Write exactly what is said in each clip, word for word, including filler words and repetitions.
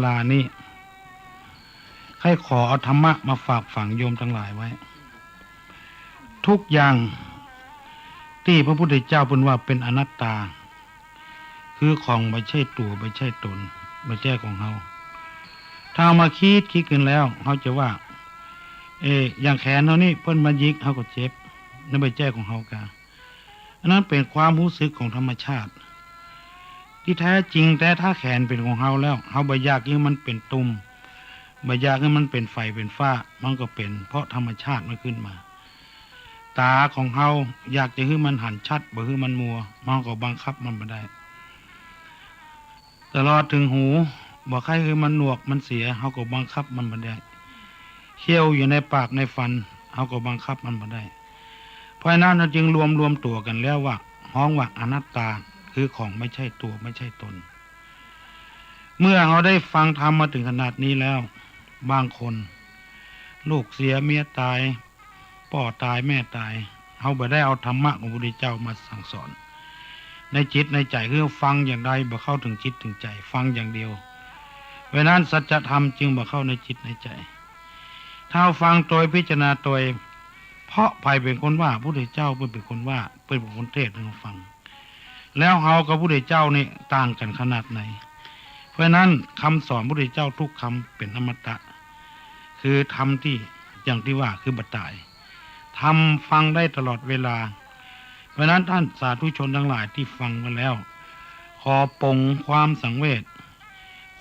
ลานี้ ใค่ขอเอาธรรมะมาฝากฝังโยมตังหลายไว้ ทุกอย่างตี้พระพุทธเจ้าเปิ้นว่าเป๋นอนัตตา คือของบ่ใจ้ตั๋ว บ่ใจ้ต๋น บ่ใจ้ของเฮา ถ้าเฮามาคิด คิดขึ้นแล้ว เฮาจะว่า เออ อย่างแขนเฮานี่ เปิ้นมาหยิก เฮาก็เจ็บ นั่นบ่ใจ้ของเฮากา อันนั้นเป๋นความฮู้สึกของธรรมชาติ ตี้แต๊จริงแต๊ ถ้าแขนเป๋นของเฮาแล้ว เฮาบ่อยากหื้อมันเป๋นตุ่ม บ่อยากหื้อมันเป๋นไฝเป๋นฟ้า มันก็เป๋น เพราะธรรมชาติมันขึ้นมา ต๋าของเฮาอยากจะหื้อมันหันชัด บ่หื้อมันมัว เฮาก็บังคับมันบ่ได้ ตลอดเถิงหู บ่ใค่หื้อมันหนวกมันเสีย เฮาก็บังคับมันบ่ได้ เขี้ยวอยู่ในปากในฟัน เฮาก็บังคับมันบ่ได้ เพราะฉะนั้นเฮาจึงรวม รวมตั๋วกั๋นแล้วว่า ฮ้องว่าอนัตตา คือของบ่ใจ้ตั๋ว บ่ใจ้ต๋น เมื่อเฮาได้ฟังธรรมมาเถิงขนาดนี้แล้ว บางคน ลูกเสียเมียต๋าย ป้อต๋ายแม่ต๋าย เฮาบ่ได้เอาธรรมะของพระพุทธเจ้ามาสั่งสอน ในจิตในใจ๋ คือฟังอย่างใดบ่เข้าเถิงจิตเถิงใจ๋ ฟังอย่างเดียว เพราะฉะนั้นสัจธรรมจึงบ่เข้าในจิตในใจ๋ ถ้าเฮาฟังโตยพิจารณาโตย เพราะใผเป๋นคนว่า พระพุทธเจ้าเปิ้นเป๋นคนว่า เปิ้นเป๋นคนเตศน์หื้อเฮาฟัง แล้วเฮากับพระพุทธเจ้านี่ต่างกั๋นขนาดไหน เพราะฉะนั้นกำสอนพระพุทธเจ้าทุกกำเป๋นอมตะ คือธรรมตี้ อย่างตี้ว่า คือบ่ต๋าย ธรรมฟังได้ตลอดเวลา เพราะฉะนั้นต้านสาธุชนตังหลายตี้ฟังมาแล้ว ขอป๋งความสังเวช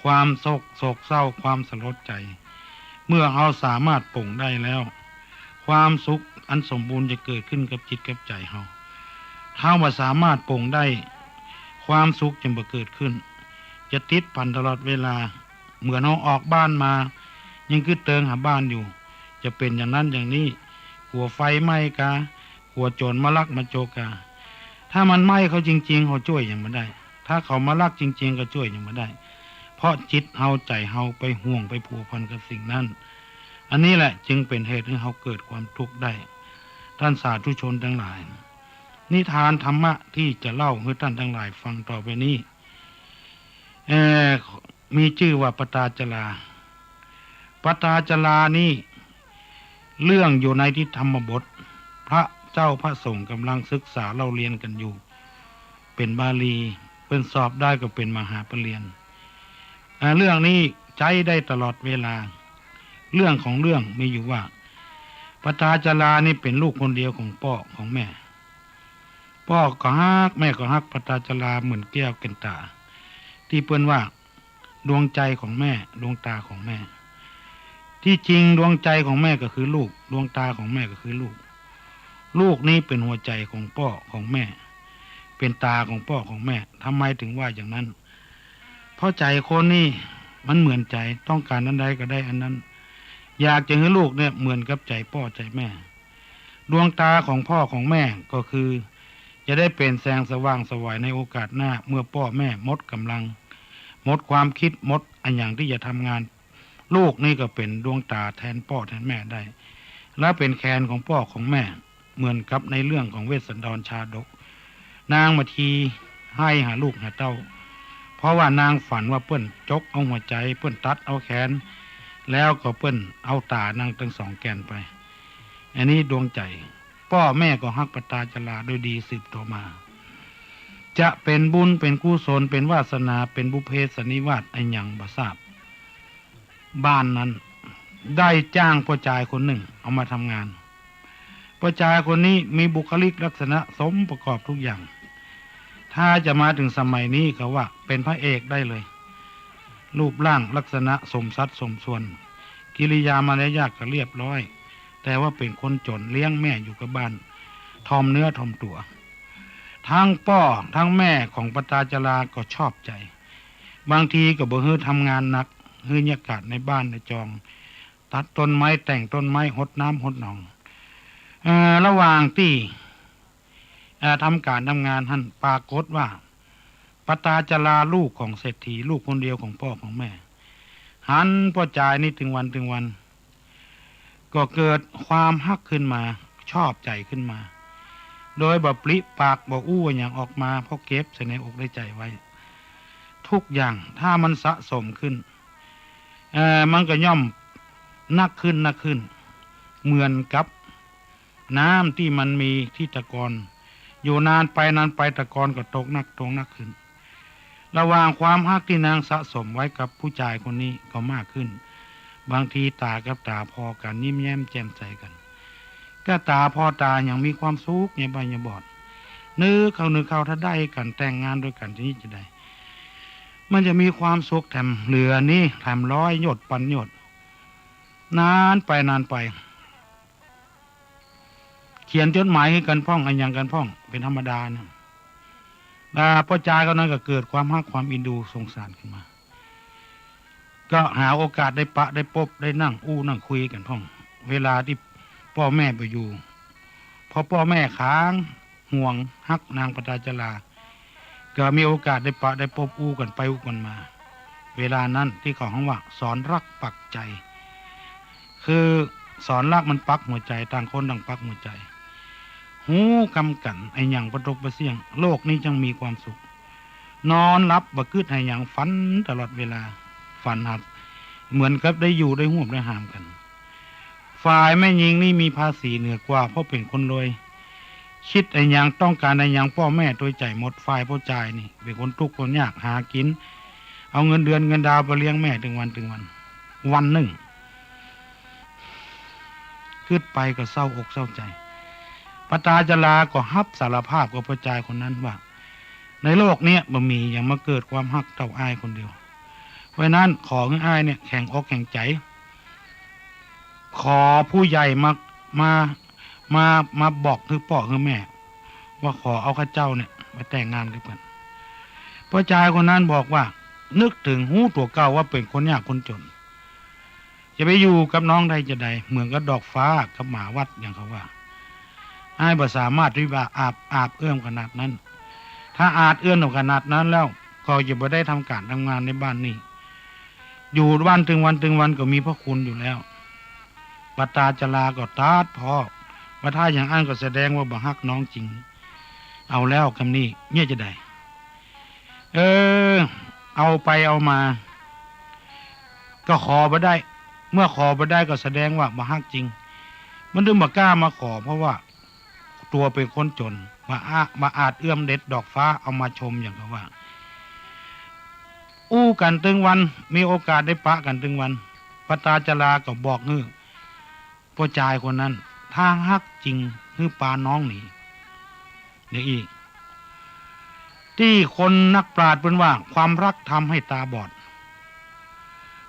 ความโศก โศกเศร้า ความสลดใจ๋ เมื่อเฮาสามารถป๋งได้แล้ว ความสุขอันสมบูรณ์จะเกิดขึ้นกับจิตกับใจ๋เฮา ถ้าบ่สามารถป๋งได้ ความสุขจะบ่เกิดขึ้น จะติดพันตลอดเวลา เหมือนเฮาออกบ้านมา ยังกึ๊ดเติงหาบ้านอยู่ จะเป๋นอย่างนั้นอย่างนี้ กั๋วไฟไหม้กา กั๋วโจ๋รมาลักมาโจรกา ถ้ามันไหม้เข้าจริงๆ เฮาจ้วยหยังบ่ได้ ถ้าเขามาลักจริงๆ ก็จ้วยหยังบ่ได้ เพราะจิตเฮาใจ๋เฮาไปห่วงไปพัวพันกับสิ่งนั้น อันนี้แหละจึงเป๋นเหตุหื้อเฮาเกิดความทุกข์ได้ ต้านสาธุชนตังหลาย นิทานธรรมะตี้จะเล่าหื้อต้านตังหลายฟังต่อไปนี้ เอ่อ มีจื้อว่าปตาจารา ปตาจารานี้ เรื่องอยู่ในที่ธรรมบท พระเจ้าพระสงฆ์ก่ำลังศึกษาเล่าเรียนกั๋นอยู่ เป๋นบาลี เปิ้นสอบได้ก็เป๋นมหาปริญญา อ่า เรื่องนี้ใจ๊ได้ตลอดเวลา เรื่องของเรื่องมีอยู่ว่า ปตาจารานี่เป๋นลูกคนเดียวของป้อของแม่ ป้อก็ฮัก แม่ก็ฮักปตาจาราเหมือนแก้วแก่นต๋า ตี้เปิ้นว่า ดวงใจ๋ของแม่ ดวงต๋าของแม่ ตี้จริงดวงใจ๋ของแม่ก็คือลูก ดวงต๋าของแม่ก็คือลูก ลูกนี้เป๋นหัวใจ๋ของป้อของแม่ เป๋นต๋าของป้อของแม่ ทำไมถึงว่าอย่างนั้น เพราะใจ๋คนนี่มันเหมือนใจ๋ ต้องก๋านอันใดก็ได้อันนั้น อยากจะหื้อลูกเนี่ยเหมือนกับใจ๋ป้อใจ๋แม่ ดวงต๋าของป้อของแม่ก็คือ จะได้เป๋นแสงสว่างไสวในโอกาสหน้า เมื่อป้อแม่หมดก๋ำลัง หมดความกึ๊ด หมดอะหยังตี้จะทำงาน ลูกนี่ก็เป๋นดวงต๋าแตนป้อแตนแม่ได้ และเป๋นแขนของป้อของแม่ เหมือนกับในเรื่องของเวสสันดรชาดก นางมาทีไห้หาลูกหาเต้า เพราะว่านางฝันว่าเปิ้นจกเอาหัวใจ๋ เปิ้นตัดเอาแขน แล้วก็เปิ้นเอาต๋านางตึงสองแก่นไป อันนี้ดวงใจ๋ ป้อแม่ก็ฮักปตาจาราโดยดีสืบต่อมา จะเป๋นบุญเป๋นกุศล เป๋นวาสนา เป๋นบุพเพสันนิวาสอะหยังบ่ทราบ บ้านนั้นได้จ้างป้อจายคนนึ่งเอามาทำงาน ป้อจายคนนี้มีบุคลิกลักษณะสมประกอบทุกอย่าง ถ้าจะมาเถิงสมัยนี้เขาว่าเป๋นพระเอกได้เลย รูปร่างลักษณะสมสัดสมส่วน กิริยามารยาทก็เรียบร้อย แต่ว่าเป๋นคนจ๋นเลี้ยงแม่อยู่กับบ้าน ถ่อมเนื้อถ่อมตั๋ว ทั้งป้อทั้งแม่ของปตาจาราก็ชอบใจ๋ บางทีก็บ่หื้อทำงานหนัก หื้อเยียะก๋านในบ้านในจอง ตัดต้นไม้ แต่งต้นไม้ ฮดน้ำฮดหนอง เอ่อ ระหว่างตี้ เอ่อ ทำก๋านทำงานหั้น ปรากฏว่า ปตาจาราลูกของเศรษฐี ลูกคนเดียวของป้อของแม่ หันป้อจายนี่ตึงวันตึงวัน ก็เกิดความฮักขึ้นมา ชอบใจ๋ขึ้นมา โดยบ่ปริปากบ่อู้อะหยังออกมา เพราะเก็บใส่ในอกในใจ๋ไว้ ทุกอย่างถ้ามันสะสมขึ้น เอ่อ มันก็ย่อมหนักขึ้น หนักขึ้น เหมือนกับน้ำตี้มันมีตี้ตะกอน อยู่นานไปนานไปตะกอนก็ตกหนัก ตกหนักขึ้น ระหว่างความฮักตี้นางสะสมไว้กับผู้จายคนนี้ก็มากขึ้น บางทีต๋ากับต๋าผ่อกั๋นยิ้มแย้มแจ่มใสกั๋น ก็ต๋าผ่อต๋ายังมีความสุข เยียะบ่าเยียะบอด นึกเข้านึกเข้าถ้าได้กั๋นแต่งงานตวยกั๋นจะนี้จะใด มันจะมีความสุขแถมเหลือนี้แถมร้อยหยดปันหยด นานไปนานไป เขียนจดหมายหื้อกั๋นพ่อง อะหยังกั๋นพ่อง เป๋นธรรมดาเนี่ย อ่า ป้อจายคนนั้นก็เกิดความฮักความเอ็นดูสงสารขึ้นมา ก็หาโอกาสได้ปะได้ปบ ได้นั่งอู้นั่งคุยกั๋นพ่อง เวลาตี้ป้อแม่บ่อยู่ เพราะป้อแม่ขาง ห่วงฮักนางปตาจารา ก็มีโอกาสได้ปะได้ปบอู้กั๋นไปอู้กั๋นมา เวลานั้นตี้เขาฮ้องว่าสอนฮักปักใจ๋ คือสอนฮักมันปักหัวใจ๋ ต่างคนต่างปักหัวใจ๋ ฮู้กำกั๋นอะหยังปะตกปะเสี้ยง โลกนี้จั่งมีความสุข นอนหลับบ่กึ๊ดหาหยัง ฝันตลอดเวลา ฝันฮัก เหมือนกับได้อยู่ได้ฮวบได้หามกั๋น ฝ่ายแม่ญิงนี่มีภาษีเหนือกว่า เพราะเป๋นคนรวย กึ๊ดอะหยัง ต้องก๋านอะหยัง ป้อแม่ตวยใจ๋หมด ฝ่ายป้อจายนี่เป๋นคนตุ๊กข์คนยาก หากิ๋น เอาเงินเดือนเงินดาวไปเลี้ยงแม่ตึงวันตึงวัน วันนึ่ง กึ๊ดไปก็เศร้าอกเศร้าใจ๋ ปตาจาราก็ฮับสารภาพกับป้อจายคนนั้นว่า ในโลกเนี้ยบ่มีหยังมาเกิดความฮักเต้าอ้ายคนเดียว เพราะฉะนั้นขอหื้ออ้ายเนี่ยแข็งอกแข็งใจ๋ ขอผู้ใหญ่มา มา มา มาบอกหื้อป้อหื้อแม่ ว่าขอเอาข้าเจ้าเนี่ยไปแต่งงานกับเปิ้น ป้อจายคนนั้นบอกว่า นึกเถิงฮู้ตั๋วเก่าว่าเป๋นคนยากคนจ๋น จะไปอยู่กับน้องได้จะใด เหมือนกับดอกฟ้ากับหมาวัดอย่างเขาว่า อ้ายบ่สามารถตี้ว่าอาจ อาจเอื้อมขนาดนั้น ถ้าอาจเอื้อมขนาดนั้นแล้ว ก็จะบ่ได้ทำก๋านทำงานในบ้านนี้ อยู่วันตึงวันตึงวันก็มีพระคุณอยู่แล้ว ปตาจาราก็ตรัสผ่อ ว่าถ้าอย่างอั้นก็แสดงว่าบ่ฮักน้องจริง เอาแล้วกำนี้เยียะจะใด เออ เอาไปเอามา ก็ขอบ่ได้ เมื่อขอบ่ได้ก็แสดงว่าบ่ฮักจริง มันถึงบ่กล้ามาขอ เพราะว่าตั๋วเป๋นคนจ๋น บ่อาจ บ่อาจเอื้อมเด็ดดอกฟ้าเอามาชมอย่างเขาว่า อู้กั๋นตึงวัน มีโอกาสได้ปะกั๋นตึงวัน ปตาจาราก็บอกหื้อป้อจายคนนั้น ถ้าฮักจริงหื้อปาน้องหนี เดี๋ยวอี้ ตี้คนนักปราชญ์เปิ้นว่าความฮักทำให้ตาบอด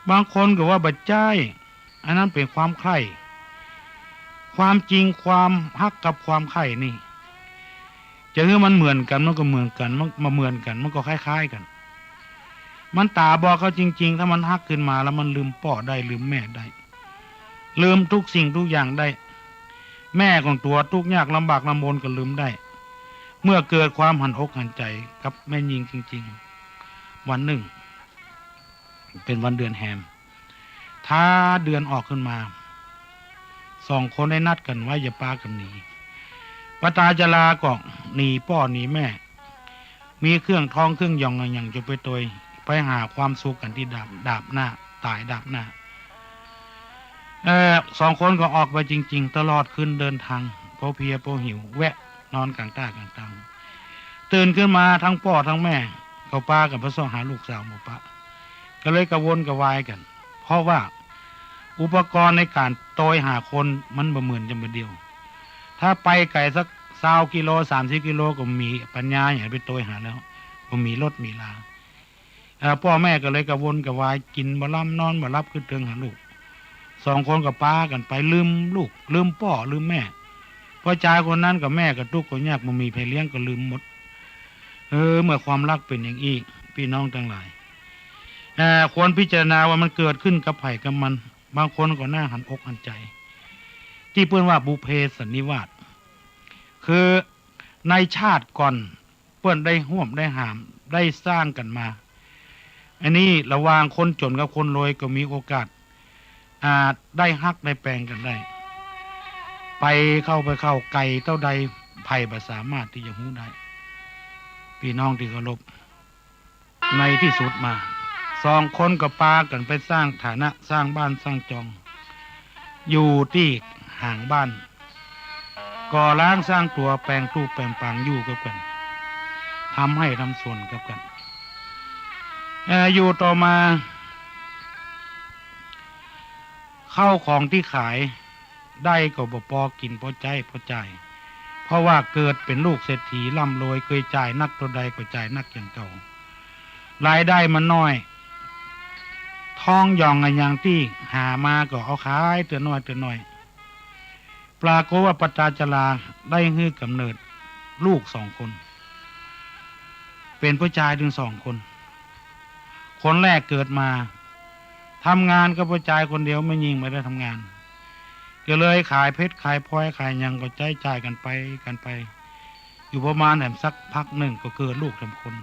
บางคนก็ว่าบ่ใจ้ อันนั้นเป๋นความใคร่ ความจริงความฮักกับความใคร่นี่ จะหื้อมันเหมือนกั๋นมันก็เหมือนกั๋น มันบ่เหมือนกั๋นมันก็คล้ายๆ กั๋น มันต๋าบอดเข้าจริงๆ ถ้ามันฮักขึ้นมาแล้วมันลืมป้อได้ ลืมแม่ได้ ลืมทุกสิ่งทุกอย่างได้ แม่ของตั๋วตุ๊กข์ยากลำบากลำบนก็ลืมได้ เมื่อเกิดความหันอกหันใจ๋กับแม่ญิงจริงๆ วันนึ่ง เป๋นวันเดือนแฮม ถ้าเดือนออกขึ้นมา สองคนได้นัดกั๋นไว้จะปากั๋นหนี ปตาจาราก็หนีป้อหนีแม่ มีเครื่องทองเครื่องหย่องอะหยังจะไปตวย ไปหาความสุขกั๋นตี้ดาบ ดาบหน้า ต๋ายดาบหน้า เอ่อ สองคนก็ออกไปจริงๆ ตลอดคืนเดินทาง ป้อเพลียป้อหิว แวะนอนก๋างต้าก๋างตาง ตื่นขึ้นมาทั้งป้อทั้งแม่ก็ปากั๋นไปเซาะหาลูกสาวบ่ปะ ก็เลยกระวนกระวายกั๋น เพราะว่าอุปกรณ์ในก๋านตวยหาคนมันบ่เหมือนจะบ่าเดียว ถ้าไปไก๋สักซาวกิโล สามสิบกิโลก็บ่มีปัญญาหยังไปตวยหาแล้ว บ่มีรถมีลา เอ่อ ป้อแม่ก็เลยกระวนกระวาย กิ๋นบ่ลำนอนบ่หลับ กึ๊ดเถิงหาลูก สองคนก็ปากั๋นไป ลืมลูก ลืมป้อ ลืมแม่ ป้อจายคนนั้นกับแม่ก็ตุ๊กข์ก็ยาก บ่มีใผเลี้ยงก็ลืมหมด เออ เมื่อความฮักเป๋นอย่างอี้ ปี้น้องตังหลาย เอ่อ ควรพิจารณาว่ามันเกิดขึ้นกับใผกับมัน บางคนก็น่าหันอกหันใจ๋ ตี้เปิ้นว่าบุพเพสันนิวาส คือในชาติก่อน เปิ้นได้ฮวบได้หาม ได้สร้างกั๋นมา อันนี้ระหว่างคนจ๋นกับคนรวยก็มีโอกาส อาจได้ฮักได้แปงกั๋นได้ ไปเข้าไปเข้าไก๋เต้าใด ใผบ่สามารถตี้จะฮู้ได้ ปี้น้องตี้เคารพ ในตี้สุดมา สองคนก็ปากั๋นไปสร้างฐานะ สร้างบ้านสร้างจอง อยู่ตี้ห่างบ้าน ก่อฮ้างสร้างตั๋ว แป๋งตู้แป๋งปางอยู่กับกั๋น ทำไฮ่ทำสวนกับกั๋น เอ่อ อยู่ต่อมา ข้าวของตี้ขาย ได้ก็บ่ปอกิ๋น ปอใจ๊ปอจ่าย เพราะว่าเกิดเป๋นลูกเศรษฐีร่ำรวย เกยจ่ายนักเต้าใดก็จ่ายนักอย่างเก่า รายได้มันน้อย ทองหย่องอะหยังตี้หามาก็เอาขายเตื้อน้อยเตื้อน้อย ปรากฏว่าปตาจาราได้หื้อกำเนิดลูกสองคน เป๋นผู้จายตึงสองคน คนแรกเกิดมา ทำงานก็ผู้จายคนเดียว แม่ญิงบ่ได้ทำงาน ก็เลยขายเพชรขายพลอยขายหยังก็ใจ๊จ่ายกั๋นไปกั๋นไป อยู่ประมาณแหมสักพักนึ่งก็เกิดลูกสองคน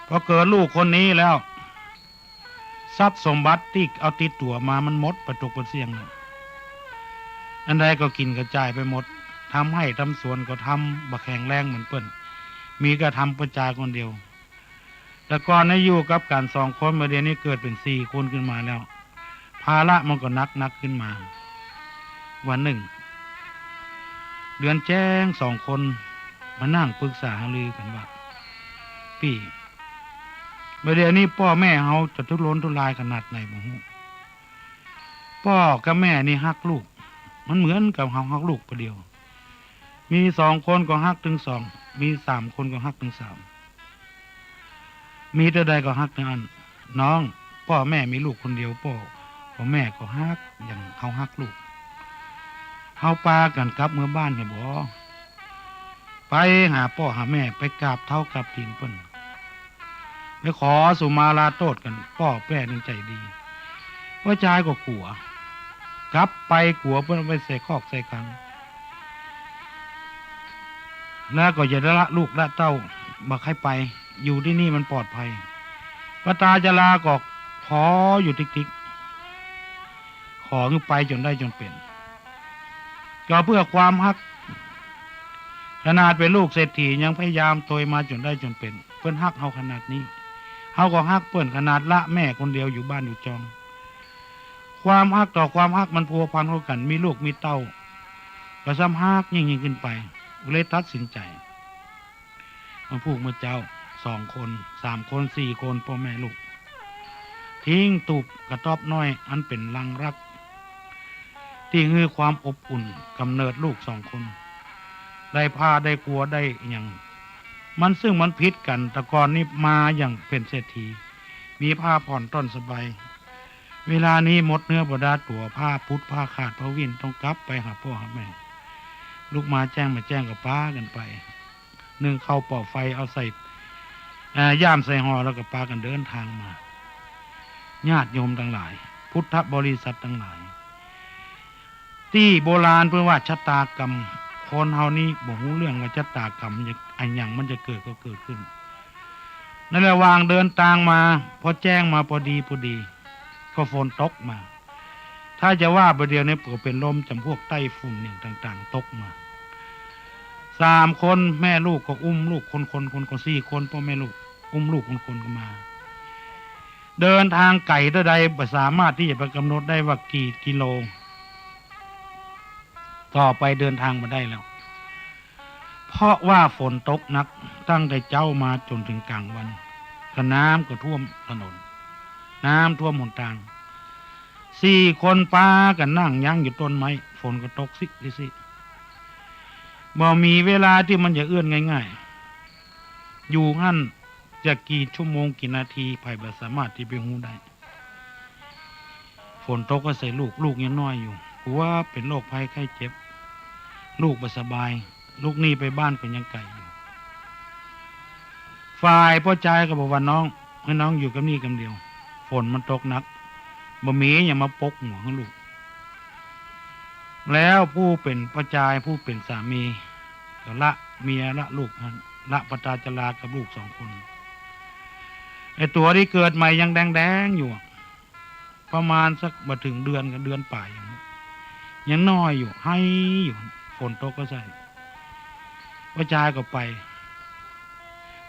พอเกิดลูกคนนี้แล้ว ทรัพย์สมบัติตี้เอาติดตั๋วมามันหมดไปตกไปเสี้ยงแล้ว อันใดก็กิ๋นก็จ่ายไปหมด ทำไฮ่ทำสวนก็ทำบ่แข็งแรงเหมือนเปิ้น มีก็ทำผู้จายคนเดียว แต่ก่อนนี้อยู่กับกั๋นสองคน บ่าเดี่ยวนี้เกิดเป๋นสี่คนขึ้นมาแล้ว ภาระมันก็หนักหนักขึ้นมา วันนึ่ง เดือนแจ้งสองคนมานั่งปรึกษาหารือกั๋นว่า ปี้ บ่าเดี่ยวนี้ป้อแม่เฮาจะทุรนทุรายขนาดไหนบ่ฮู้ ป้อกับแม่นี่ฮักลูก มันเหมือนกับเฮาฮักลูกผู้เดียว มีสองคนก็ฮักตึงสอง มีสามคนก็ฮักตึงสาม มีเต้าใดก็ฮักเต้าอั้น น้อง ป้อแม่มีลูกคนเดียว ป้อกับแม่ก็ฮักอย่างเฮาฮักลูก เฮาปากั๋นกลับเมือบ้านเหียบ่ ไปหาป้อหาแม่ ไปกราบเท้ากราบตี๋นเปิ้น ไปขอสุมาลาโต้ษกั๋น ป้อแม่นึ่งใจ๋ดี ผู้จายก็กั๋ว กลับไปกั๋วเปิ้นเอาไปใส่คอกใส่ขัง แล้วก็อย่าได้ละลูกละเต้า บ่ใค่ไป อยู่ตี้นี่มันปลอดภัย ปตาจาราก็ขออยู่ติ๊กๆ ขอหื้อไปจ๋นได้จ๋นเป๋น ก็เปื้อความฮัก ขนาดเป๋นลูกเศรษฐียังพยายามตวยมาจ๋นได้จ๋นเป๋น เปิ้นฮักเฮาขนาดนี้ เฮาก็ฮักเปิ้น ขนาดละแม่คนเดียวอยู่บ้านอยู่จอง ความฮักต่อความฮักมันพัวพันเข้ากั๋น มีลูกมีเต้า ก็ซ้ำฮักยิ่งๆ ขึ้นไป เลยตัดสินใจ๋ มาผูกมาเจ๊า สองคน สามคน สี่คน ป้อแม่ลูก ทิ้งตูบกระต๊อบน้อยอันเป๋นรังรัก ตี้หื้อความอบอุ่นกำเนิดลูกสองคน ได้ผ้าได้กัวได้หยัง มันซึ่งมันผิดกั๋น แต่ก่อนนี้มาอย่างเป๋นเศรษฐี มีผ้าผ่อนต้อนสบาย เวลานี้หมดเนื้อประดาตั๋ว ผ้าปุดผ้าขาดผ้าวิ่น ต้องกลับไปหาป้อหาแม่ ลุกมาแจ้งบ่าแจ้งก็ปากั๋นไป นึ่งข้าวเป่าไฟเอาใส่ เอ่อ ย่ามใส่ห่อแล้วก็ปากั๋นเดินตางมา ญาติโยมตังหลาย พุทธบริษัทตังหลาย ตี้โบราณเปิ้นว่าชะตากรรม คนเฮานี้บ่ฮู้เรื่องว่าชะตากรรมอะหยังมันจะเกิดก็เกิดขึ้น ในระหว่างเดินตางมา พอแจ้งมาปอดีปอดี ก็ฝนตกมา ถ้าจะว่าบ่าเดี่ยวนี้ก็เป๋นลมจ๋ำพวกไต้ฝุ่นอย่างต่างๆ ตกมา สามคนแม่ลูกก็อุ้มลูกคนๆ คนๆ สี่คนป้อแม่ลูก อุ้มลูกคนๆ ก็มา เดินตางไก๋เต้าใดบ่สามารถตี้จะไปกำหนดได้ว่ากี่กิโล ต่อไปเดินตางบ่ได้แล้ว เพราะว่าฝนตกหนักตั้งแต่เจ๊ามาจ๋นเถิงก๋างวัน ก็น้ำก็ท่วมถนน น้ำท่วมหนตาง สี่คนปากั๋นนั่งยั้งอยู่ต้นไม้ ฝนก็ตกซิซิ บ่มีเวลาตี้มันจะเอื้อนง่ายๆ อยู่หั้นจะกี่ชั่วโมงกี่นาที ใผบ่สามารถตี้ไปฮู้ได้ ฝนตกก็ใส่ลูก ลูกยังน้อยอยู่ กั๋วเป๋นโรคภัยไข้เจ็บ ลูกบ่สบาย ลูกหนี้ไปบ้านก็ยังไก๋อยู่ ฝ่ายป้อจายก็บอกว่า น้อง หื้อน้องอยู่กับนี่กำเดียว ฝนมันตกหนัก บ่มีหยังมาปกหัวหื้อลูก แล้วผู้เป๋นป้อจาย ผู้เป๋นสามี ก็ละเมียละลูกหั้น ละปตาจารากับลูกสองคน ไอ้ตั๋วตี้เกิดใหม่ยังแดงๆ อยู่อะ ประมาณสักบ่เถิงเดือนกับเดือนป๋ายอย่างนี้ ยังน้อยอยู่ ไห้อยู่ ฝนตกก็ใส่ ป้อจายก็ไป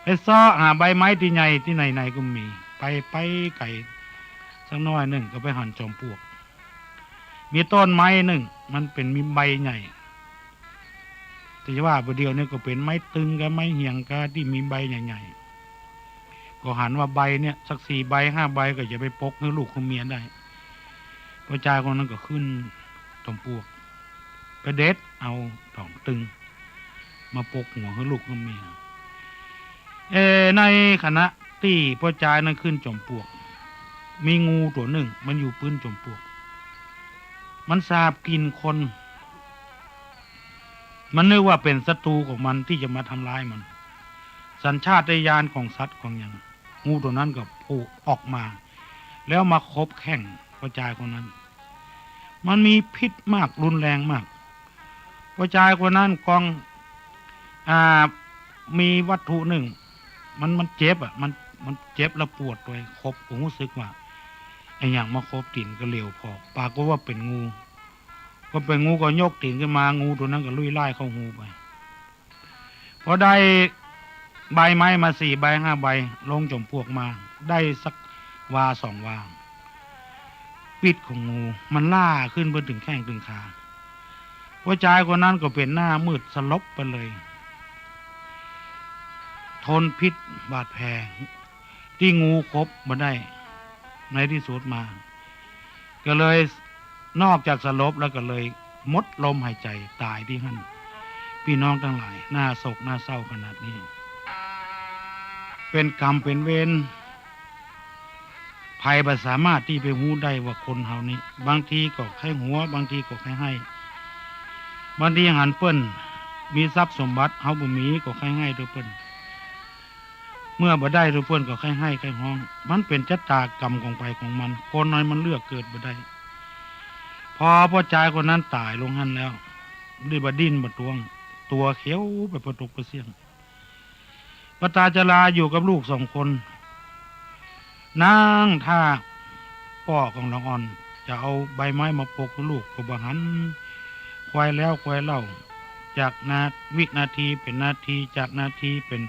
ไปเซาะหาใบไม้ตี้ใหญ่ตี้ไหนๆ ก็มี ไป ไปไก๋สักหน้อยนึ่งก็ไปหันจอมปลวก มีต้นไม้นึ่ง มันเป๋นมีใบใหญ่ แต่จะว่าบ่าเดี่ยวนี้ก็เป๋นไม้ตึงกับไม้เหี่ยงกาตี้มีใบใหญ่ๆ ก็หันว่าใบเนี่ยสักสี่ใบห้าใบก็จะไปปกหื้อลูกหื้อเมียได้ ป้อจายคนนั้นก็ขึ้นจอมปลวก ไปเด็ดเอาต๋องตึง มาปกหัวหื้อลูกหื้อเมีย เอ่อ ในขณะตี้ป้อจายนั้นขึ้นจอมปลวก มีงูตั๋วนึ่ง มันอยู่ปื้นจอมปลวก มันสาบกลิ่นคน มันนึกว่าเป๋นศัตรูของมันตี้จะมาทำร้ายมัน สัญชาตญาณของสัตว์ของหยัง งูตั๋วนั้นก็โผล่ออกมา แล้วมาขบแข้งป้อจายคนนั้น มันมีพิษมาก รุนแรงมาก ป้อจายคนนั้นกอง อ่า มีวัตถุนึ่ง มัน มันเจ็บอะ มัน มันเจ็บแล้วปวดตวย ขบก็ฮู้สึกว่าอะหยังมาขบตี๋นก็เหลียวผ่อ ปรากฏว่าเป๋นงู พอเป๋นงูก็ยกตี๋นขึ้นมา งูตั๋วนั้นก็ลุยล่ายเข้าฮูไป พอได้ใบไม้มาสี่ใบห้าใบ ลงจ๋อมปลวกมา ได้สักวาสองวา ปิ๊ษของงูมันล่าขึ้นไปเถิงแข้งเถิงขา ป้อจายคนนั้นก็เป๋นหน้ามืดสลบไปเลย ทนพิษบาดแผลตี้งูขบบ่ได้ ในตี้สุดมา ก็เลยนอกจากสลบแล้วก็เลยหมดลมหายใจ๋ต๋ายตี้หั้น ปี้น้องตังหลาย น่าโศกน่าเศร้าขนาดนี้ เป๋นกรรมเป๋นเวร ใผบ่สามารถตี้ไปฮู้ได้ว่าคนเฮานี้ บางทีก็ใค่หัว บางทีก็ใค่ไห้ บางทีหันเปิ้นมีทรัพย์สมบัติ เฮาบ่มีก็ใค่ไห้ตวยเปิ้น เมื่อบ่ได้ตวยเปิ้นก็ใค่ไห้ใค่ฮ้อง มันเป๋นชะตากรรมของใผของมัน คนเฮามันเลือกเกิดบ่ได้ พอป้อจายคนนั้นต๋ายลงหั้นแล้ว ได้บ่ดิ้นบ่ตวง ตั๋วเขียวไปปะตกปะเสี้ยง ป้อต๋าจาราอยู่กับลูกสองคน นั่งท่าป้อของละอ่อน จะเอาใบไม้มาปกหื้อลูกก็บ่หัน ควายแล้วควายเล่า จากนา วินาทีเป๋นนาที จากนาทีเป๋น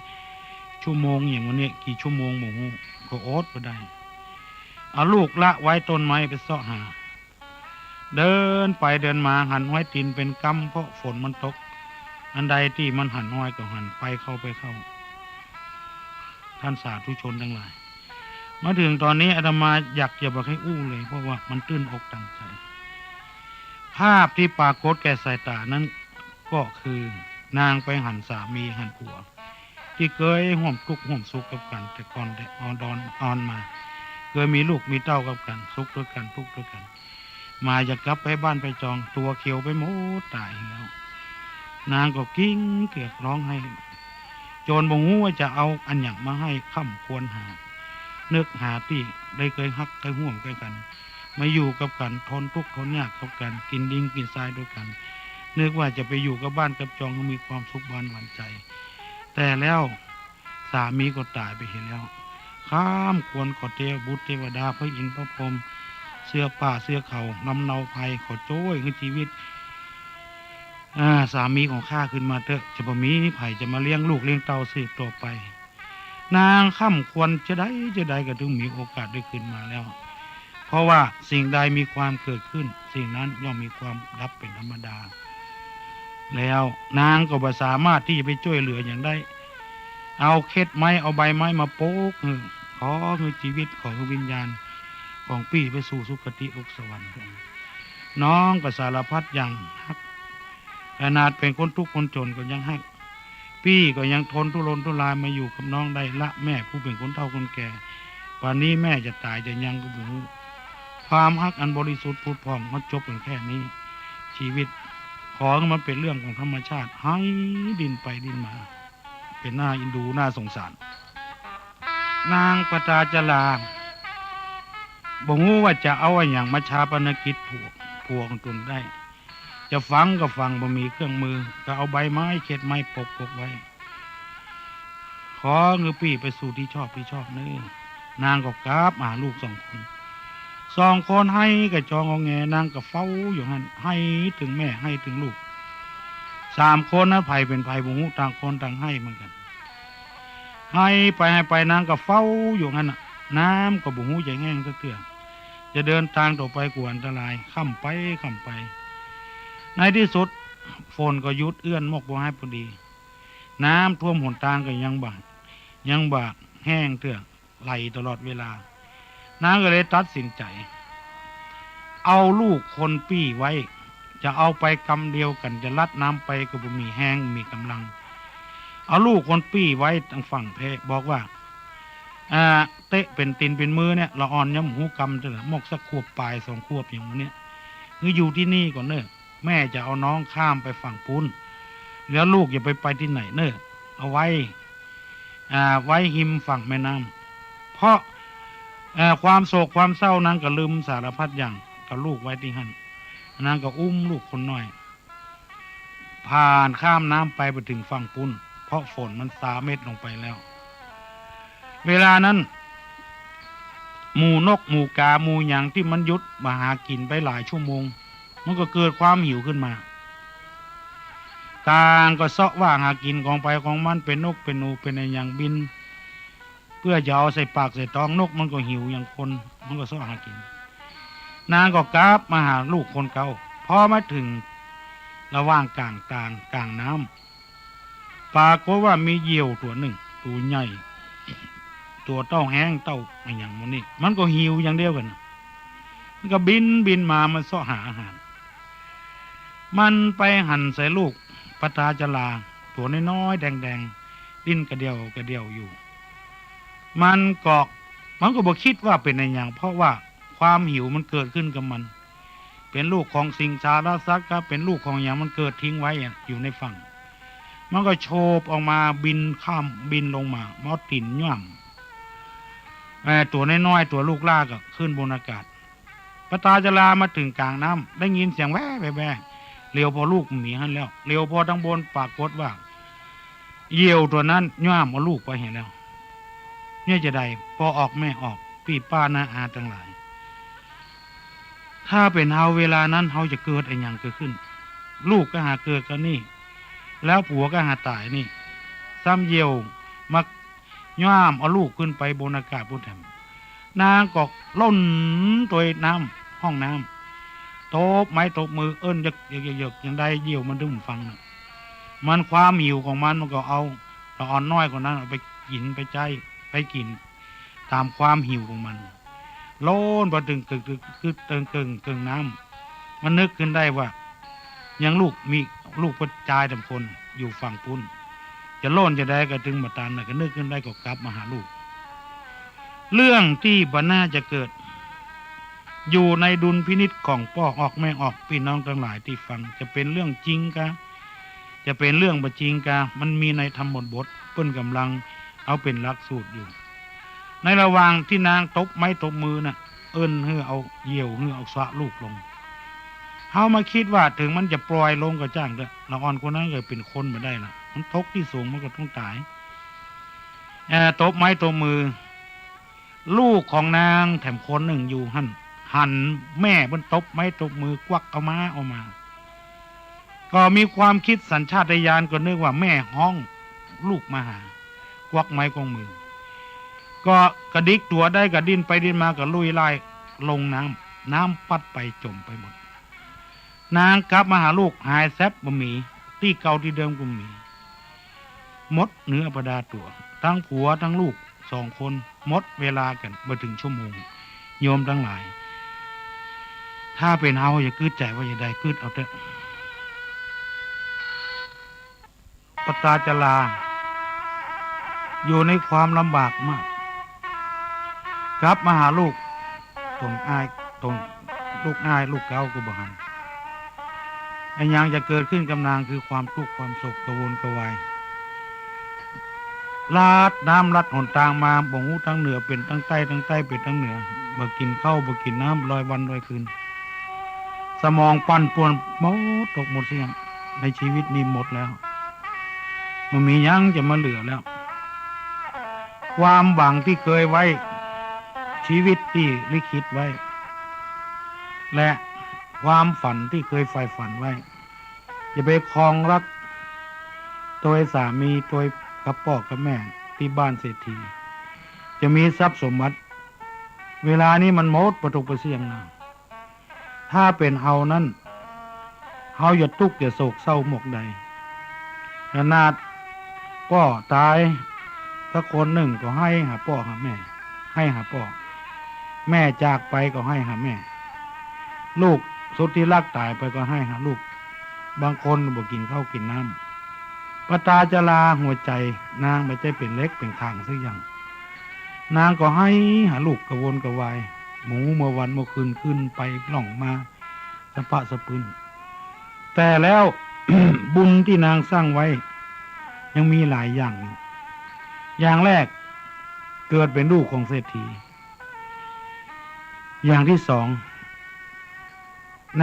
ชั่วโมง อย่างวันนี้กี่ชั่วโมงบ่ฮู้ ก็อดบ่ได้ เอาลูกละไว้ต้นไม้ไปเซาะหา เดินไปเดินมาหันฮอยตี๋นเป๋นกำ เพราะฝนมันตก อันใดตี้มันหันฮอยก็หันไปเข้าไปเข้า ท่านสาธุชนตังหลาย มาเถิงต๋อนนี้อาตมาอยากจะบ่ใค่อู้เลย เพราะว่ามันตื้นอกตังใจ๋ ภาพตี้ปรากฏแก่สายต๋านั้นก็คือนางไปหันสามีหันผัว ตี้เกยฮ่วมตุ๊กข์ฮ่วมสุขกับกั๋นแต่ก่อนแต่อ่อนดอนอ่อนมา เกยมีลูกมีเต้ากับกั๋น สุขตวยกั๋น ตุ๊กข์ตวยกั๋น บ่าอยากกลับไปบ้านไปจอง ตั๋วเขียวไปหมดต๋ายแล้ว นางก็กริ้งเกรียกฮ้องไห้ จ๋นบ่ฮู้ว่าจะเอาอะหยังมาหื้อ ค่ำครวญหา นึกหาตี้ได้เกยฮักเกยฮ่วมตวยกั๋น มาอยู่กับกั๋น ทนตุ๊กข์ทนยากกับกั๋น กิ๋นดินกิ๋นทรายตวยกั๋น นึกว่าจะไปอยู่กับบ้านกับจองหื้อมีความสุขบานหวานใจ๋ แต่แล้วสามีก็ต๋ายไปเหียแล้ว ค่ำครวญขอเตวะบุตรเตวดา พระอินทร์พระพรหม เสื้อป่าเสื้อเขา นำเนาภัย ขอจ้วยหื้อจีวิต อ่า สามีของข้าคืนมาเต๊อะ จะบ่มีใผจะมาเลี้ยงลูกเลี้ยงเต้าสืบต่อไป นางค่ำครวญจะใดจะใดก็ถึงมีโอกาสได้คืนมาแล้ว เพราะว่าสิ่งใดมีความเกิดขึ้น สิ่งนั้นย่อมมีความดับเป๋นธรรมดา แล้วนางก็บ่สามารถตี้จะไปจ้วยเหลือหยังได้ เอาเข็ดไม้ เอาใบไม้มาปกหื้อ ขอหื้อจีวิต ขอหื้อวิญญาณของปี้ไปสู่สุคติโลกสวรรค์ น้องก็สารพัดอย่างฮัก ขนาดเป๋นคนตุ๊กข์คนจ๋นก็ยังฮัก ปี้ก็ยังทนทุรนทุรายมาอยู่กับน้องได้ ละแม่ผู้เป๋นคนเฒ่าคนแก่ ป่านนี้แม่จะต๋ายจะยังก็บ่ฮู้ ความฮักอันบริสุทธิ์ผุดผ่องมาจบกั๋นแค่นี้ จีวิต ขอหื้อมันเป๋นเรื่องของธรรมชาติ ไห้ดิ้นไปดิ้นมา เป๋นหน้าเอ็นดูน่าสงสาร นางปตาจารา บ่ฮู้ว่าจะเอาอะหยังมาฌาปนกิจผัว ผัวของตนได้ จะฝังก็ฝัง บ่มีเครื่องมือ ก็เอาใบไม้เข็ดไม้ปกปกไว้ ขอหื้อปี้ไปสู่ตี้ชอบตี้ชอบเน่อ นางก็กราบหาลูกสองคน สองคนไห้กระจองงอแง นางก็เฝ้าอยู่หั้น ไห้เถิงแม่ ไห้เถิงลูก สามคนนั้นใผเป๋นใผบ่ฮู้ ต่างคนต่างไห้เหมือนกั๋น ไห้ไปไห้ไป นางก็เฝ้าอยู่หั้นน่ะ น้ำก็บ่ฮู้จะแห้งสักเตื้อ จะเดินตางต่อไปก็อันตราย ค่ำไป ค่ำไป ในตี้สุด ฝนก็หยุดเอื้อนมกบ่ฮ้ายปอดี น้ำท่วมหนตางก็ยังบ่ ยังบ่แห้งเตื้อ ไหลตลอดเวลา นางก็เลยตัดสินใจ๋ เอาลูกคนปี้ไว้ จะเอาไปกำเดียวกั๋น จะลัดน้ำไปก็บ่มีแฮง บ่มีก๋ำลัง เอาลูกคนปี้ไว้ตางฝั่งแพ บอกว่า อ่า เต๊ะเป๋นตี๋นเป๋นมือเนี่ย ละอ่อนยังบ่ฮู้กำเตื้อ มกสักขวบป๋ายสองขวบอย่างนี้ หื้ออยู่ตี้นี่ก่อนเน่อ แม่จะเอาน้องข้ามไปฝั่งปู๊น แล้วลูกอย่าไป ไปตี้ไหนเน่อ เอาไว้ อ่า ไว้ฮิมฝั่งแม่น้ำ เพราะ เอ่อ ความโศกความเศร้านางก็ลืมสารพัดอย่าง ก็เอาลูกไว้ตี้หั้น นางก็อุ้มลูกคนน้อย ผ่านข้ามน้ำไป ไปเถิงฝั่งปู๊น เพราะฝนมันซาเม็ดลงไปแล้ว เวลานั้น หมู่นก หมู่กา หมู่หยังตี้มันหยุดบ่หากิ๋นไปหลายชั่วโมง มันก็เกิดความหิวขึ้นมา ต่างก็เซาะว่าหากิ๋นของใผของมัน เป๋นนก เป๋นหนู เป๋นอะหยังบิน เปื้อจะเอาใส่ปากใส่ต๊อง นกมันก็หิวอย่างคน มันก็เซาะหากิ๋น นางก็กลับมาหาลูกคนเก่า พอมาเถิงระหว่างก๋างตาง ก๋างน้ำ ปรากฏว่ามีเหยี่ยวตั๋วนึ่ง ตั๋วใหญ่ ตั๋วเต้าแฮง เต้าอะหยังหมู่นี้ มันก็หิวอย่างเดียวกั๋น มันก็บินบินมา มันเซาะหาอาหาร มันไปหันใส่ลูกปตาจารา ตั๋วน้อยๆ แดงๆ ดิ้นกระเดี่ยวกระเดี่ยวอยู่ มันก็ มันก็บ่กึ๊ดว่าเป๋นอะหยัง เพราะว่าความหิวมันเกิดขึ้นกับมัน เป๋นลูกของสิงสารสัตว์ ก็เป๋นลูกของหยังมันเกิดทิ้งไว้อะ อยู่ในฝั่ง มันก็โฉบออกมา บินข้าม บินลงมา มาเอาตี๋นหย่ำ เอ่อ ตั๋วน้อยๆ ตั๋วลูกหล้าก็ขึ้นบนอากาศ ปตาจารามาเถิงก๋างน้ำ ได้ยินเสียงแว่แว่แว่ เหลียวผ่อลูกบ่มีหั้นแล้ว เหลียวผ่อตางบนปรากฏว่า เหยี่ยวตั๋วนั้นหย่ำเอาลูกไปเหียแล้ว เนี่ยจะใด ป้อออกแม่ออก ปี้ป้าน้าอาตังหลาย ถ้าเป๋นเฮาเวลานั้น เฮาจะเกิดอะหยังเกิดขึ้น ลูกก็หาเกิดกานี่ แล้วผัวก็หาต๋ายนี่ ซ้ำเหยี่ยวมาหย่ำเอาลูกขึ้นไปบนอากาศปู๊นแถม นางก็ล่นตวยน้ำ ห้องน้ำ ตบไม้ตบมือเอิ้นเยิกๆๆๆ ยังได้เหยี่ยวมันดึงฟังน่ะ มันความหิวของมัน มันก็เอาละอ่อนน้อยคนนั้นเอาไปกิ๋น ไปใจ๊ ไปกิ๋นต๋ามความหิวของมัน ล่นไปเถิงเกิ่ง เกิ่ง เกิ่ง เกิ่งน้ำ มันนึกขึ้นได้ว่า ยังลูกมี ลูกผู้จายสองคนอยู่ฝั่งปู๊น จะล่นจะใดก็เถิงบ่ตันน่ะ ก็นึกขึ้นได้ก็กลับมาหาลูก เรื่องตี้บ่น่าจะเกิด อยู่ในดุลพินิจของป้อออกแม่ออก ปี้น้องตังหลายตี้ฟัง จะเป๋นเรื่องจริงกา จะเป๋นเรื่องบ่จริงกา มันมีในธรรมบท เปิ้นก่ำลังเอาเป๋นหลักสูตรอยู่ ในระหว่างตี้นางตบไม้ตบมือน่ะ เอิ้นหื้อเอาเหยี่ยว หื้อเอาสะลูกลง เฮามาคิดว่าเถิงมันจะปล่อยลงก็จ้างเต๊อะ ละอ่อนคนนั้นก็เป๋นคนบ่ได้ละ มันตกตี้สูงมันก็ต้องต๋าย เอ่อ ตบไม้ตบมือ ลูกของนางแถมคนนึ่งอยู่หั้น หันแม่เปิ้นตบไม้ตบมือกวักเอามา เอามา ก็มีความกึ๊ดสัญชาตญาณก็นึกว่าแม่ฮ้องลูกมาหา กวักไม้กวักมือ ก็กระดิกตั๋วได้ก็ดิ้นไปดิ้นมาก็ลุยไล่ลงน้ำ น้ำปั๊ดไปจ๋มไปหมด นางกลับมาหาลูกหายแซ็บบ่มี ตี้เก่าตี้เดิมก็บ่มี หมดเนื้อประดาตั๋ว ตึงผัวตึงลูกสองคน หมดเวลากั๋นบ่เถิงชั่วโมง โยมตังหลาย ถ้าเป๋นเฮาจะกึ๊ดใจ๋ว่าจะใดกึ๊ดเอาเต๊อะ ปตาจารา อยู่ในความลำบากมาก กลับมาหาลูก ตนอ้าย ตนลูกอ้ายลูกเก๊าก็บ่หัน อะหยังจะเกิดขึ้นกับนางคือความตุ๊กข์ความโศกกระวนกระวาย ลัดน้ำลัดหนตางมา บ่ฮู้ตางเหนือเป๋นตางใต้ ตางใต้เป๋นตางเหนือ บ่กิ๋นข้าวบ่กิ๋นน้ำ ร้อยวันร้อยคืน สมองปั่นป่วนหมด ตกหมดเสี้ยง ในชีวิตนี้หมดแล้ว บ่มีหยังจะมาเหลือแล้ว ความหวังตี้เกยไว้ ชีวิตตี้ลิขิตไว้ และความฝันตี้เกยใฝ่ฝันไว้ จะไปครองรักตวยสามี ตวยกับป้อกับแม่ตี้บ้านเศรษฐี จะมีทรัพย์สมบัติ เวลานี้มันหมดประตกประเสี้ยงแล้ว ถ้าเป๋นเฮานั้น เฮาจะตุ๊กข์จะโศกเศร้าหมวกใด ขนาดป้อต๋ายสักคนนึ่งก็ไห้หาป้อหาแม่ ไห้หาป้อ แม่จากไปก็ไห้หาแม่ ลูกสุดที่ฮักต๋ายไปก็ไห้หาลูก บางคนบ่กิ๋นข้าวกิ๋นน้ำ ปตาจาราหัวใจ๋นางบ่ใจ้เป๋นเหล็กเป๋นขางสักอย่าง นางก็ไห้หาลูกกระวนกระวาย บ่ฮู้เมื่อวันเมื่อคืน ขึ้นไปล่องมา สะพะสะปืน แต่แล้ว บุญตี้นางสร้างไว้ ยังมีหลายอย่างอยู่ อย่างแรก เกิดเป๋นลูกของเศรษฐี อย่างตี้สอง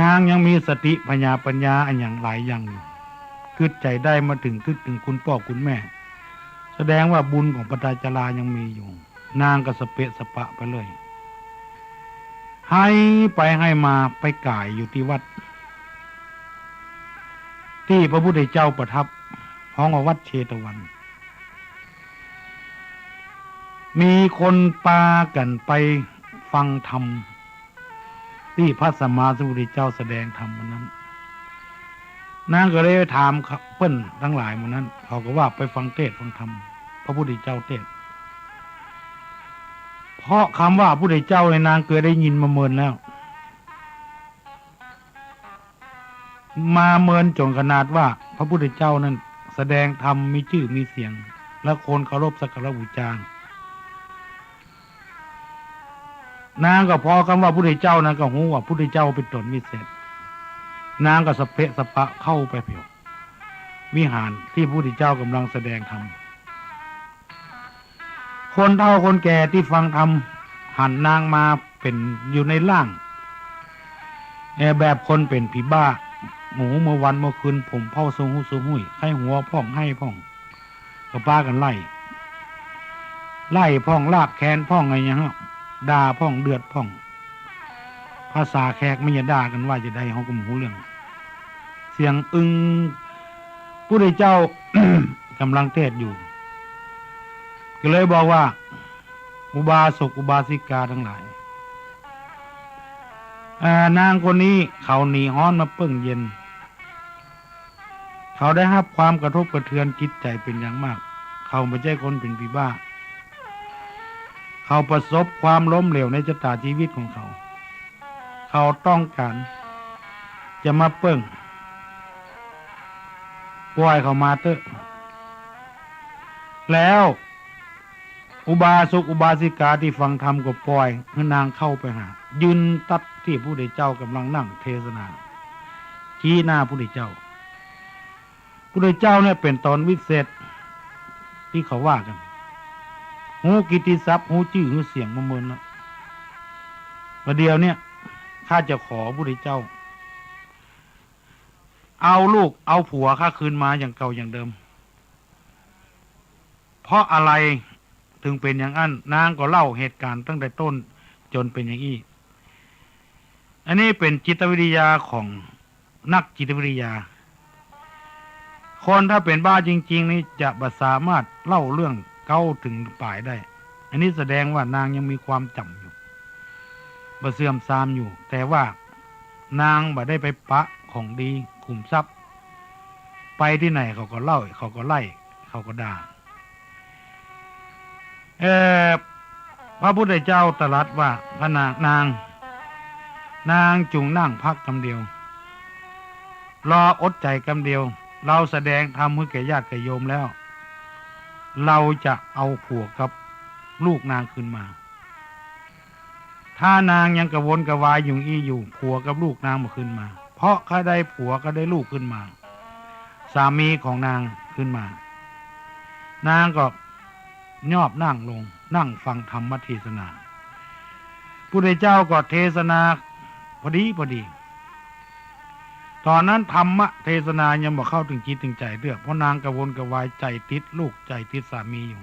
นางยังมีสติผญาปัญญาอะหยังหลายอย่างอยู่ กึ๊ดใจ๋ได้มาเถิง กึ๊ดเถิงคุณป้อคุณแม่ แสดงว่าบุญของปตาจารายังมีอยู่ นางก็สะเปะสะปะไปเลย ไห้ไปไห้มา ไปก๋ายอยู่ตี้วัด ตี้พระพุทธเจ้าประทับ ฮ้องว่าวัดเชตวัน มีคนปากั๋นไปฟังธรรม ตี้พระสัมมาสัมพุทธเจ้าแสดงธรรมวันนั้น นางก็เลยไปถามเปิ้นตังหลายหมู่นั้น เขาก็ว่าไปฟังเตสน์ฟังธรรม พระพุทธเจ้าเตสน์ เพราะกำว่าพระพุทธเจ้าในยนางเกยได้ยินมาเมินแล้ว มาเมินจ๋นขนาดว่าพระพุทธเจ้านั้นแสดงธรรมมีจื้อมีเสียง และคนเคารพสักการะบูชา นางก็พอกำว่าพุทธเจ้านั้นก็ฮู้ว่าพุทธเจ้าเป๋นต๋นวิเศษ นางก็สะเปะสะปะเข้าไปเผียว วิหารตี้พระพุทธเจ้ากำลังแสดงธรรม คนเฒ่าคนแก่ตี้ฟังธรรมหันนางมาเป๋นอยู่ในร่าง แอ แบบคนเป๋นผีบ้า บ่ฮู้เมื่อวันเมื่อคืน ผมเผ่าสุงหุยสุงหุย ไข้หัวพ่องไห้พ่อง ก็ปากั๋นไล่ ไล่พ่อง ลากแขนพ่อง อะหยัง ด่าพ่อง เดือดพ่อง ภาษาแขกมันจะด่ากั๋นว่าจะใด เฮาก็บ่ฮู้เรื่อง เสียงอึง พุทธเจ้า กำลังเตสน์อยู่ ก็เลยบอกว่า อุบาสกอุบาสิกาตังหลาย อ่า นางคนนี้เขาหนีฮ้อนมาเปิ้งเย็น เขาได้ฮับความกระทบกระเทือนจิตใจ๋เป๋นอย่างมาก เขาบ่ใจ้คนเป๋นผีบ้า เขาประสบความล้มเหลวในชะตาชีวิตของเขา เขาต้องก๋านจะมาเปิ้ง ป่อยเขามาเต๊อะ แล้ว อุบาสกอุบาสิกาตี้ฟังธรรมก็ป่อยหื้อนางเข้าไปหา ยืนตั๊ดตี้พุทธเจ้ากำลังนั่งเทศนา ชี้หน้าพุทธเจ้า พุทธเจ้าเนี่ยเป๋นต๋นวิเศษตี้เขาว่ากั๋น ฮู้กิตติศัพท์ ฮู้จื้อฮู้เสียงมาเมินแล้ว บ่าเดี่ยวเนี่ย ข้าจะขอพุทธเจ้า เอาลูกเอาผัวข้าคืนมาอย่างเก่าอย่างเดิม เพราะอะไรเถิงเป๋นอย่างอั้น นางก็เล่าเหตุก๋ารณ์ตั้งแต่ต้นจ๋นเป๋นอย่างอี้ อันนี้เป๋นจิตวิทยาของนักจิตวิทยา คนถ้าเป๋นบ้าจริงๆ นี่จะบ่สามารถเล่าเรื่องเก๊าเถิงป๋ายได้ อันนี้แสดงว่านางยังมีความจ๋ำอยู่ บ่เสื่อมทรามอยู่ แต่ว่านางบ่ได้ไปปะของดีขุมทรัพย์ ไปตี้ไหนเขาก็เล่า เขาก็ไล่ เขาก็ด่า เอ่อ พระพุทธเจ้าตรัสว่า พระนาง นาง นางจุ่งนั่งพักกำเดียว รออดใจ๋กำเดียว เฮาแสดงธรรมหื้อแก่ญาติแก่โยมแล้ว เฮาจะเอาผัวกับลูกนางคืนมา ถ้านางยังกระวนกระวายอยู่อี้อยู่ ผัวกับลูกนางบ่คืนมา เพราะข้าได้ผัวข้าได้ลูกคืนมา สามีของนางคืนมา นางก็ยอบนั่งลง นั่งฟังธรรมเทศนา พุทธเจ้าก็เทศนาพอดีพอดี ต๋อนนั้นธรรมเทศนายังบ่เข้าเถิงจิตเถิงใจ๋เตื้อ เพราะนางกระวนกระวาย ใจ๋ติดลูกใจ๋ติดสามีอยู่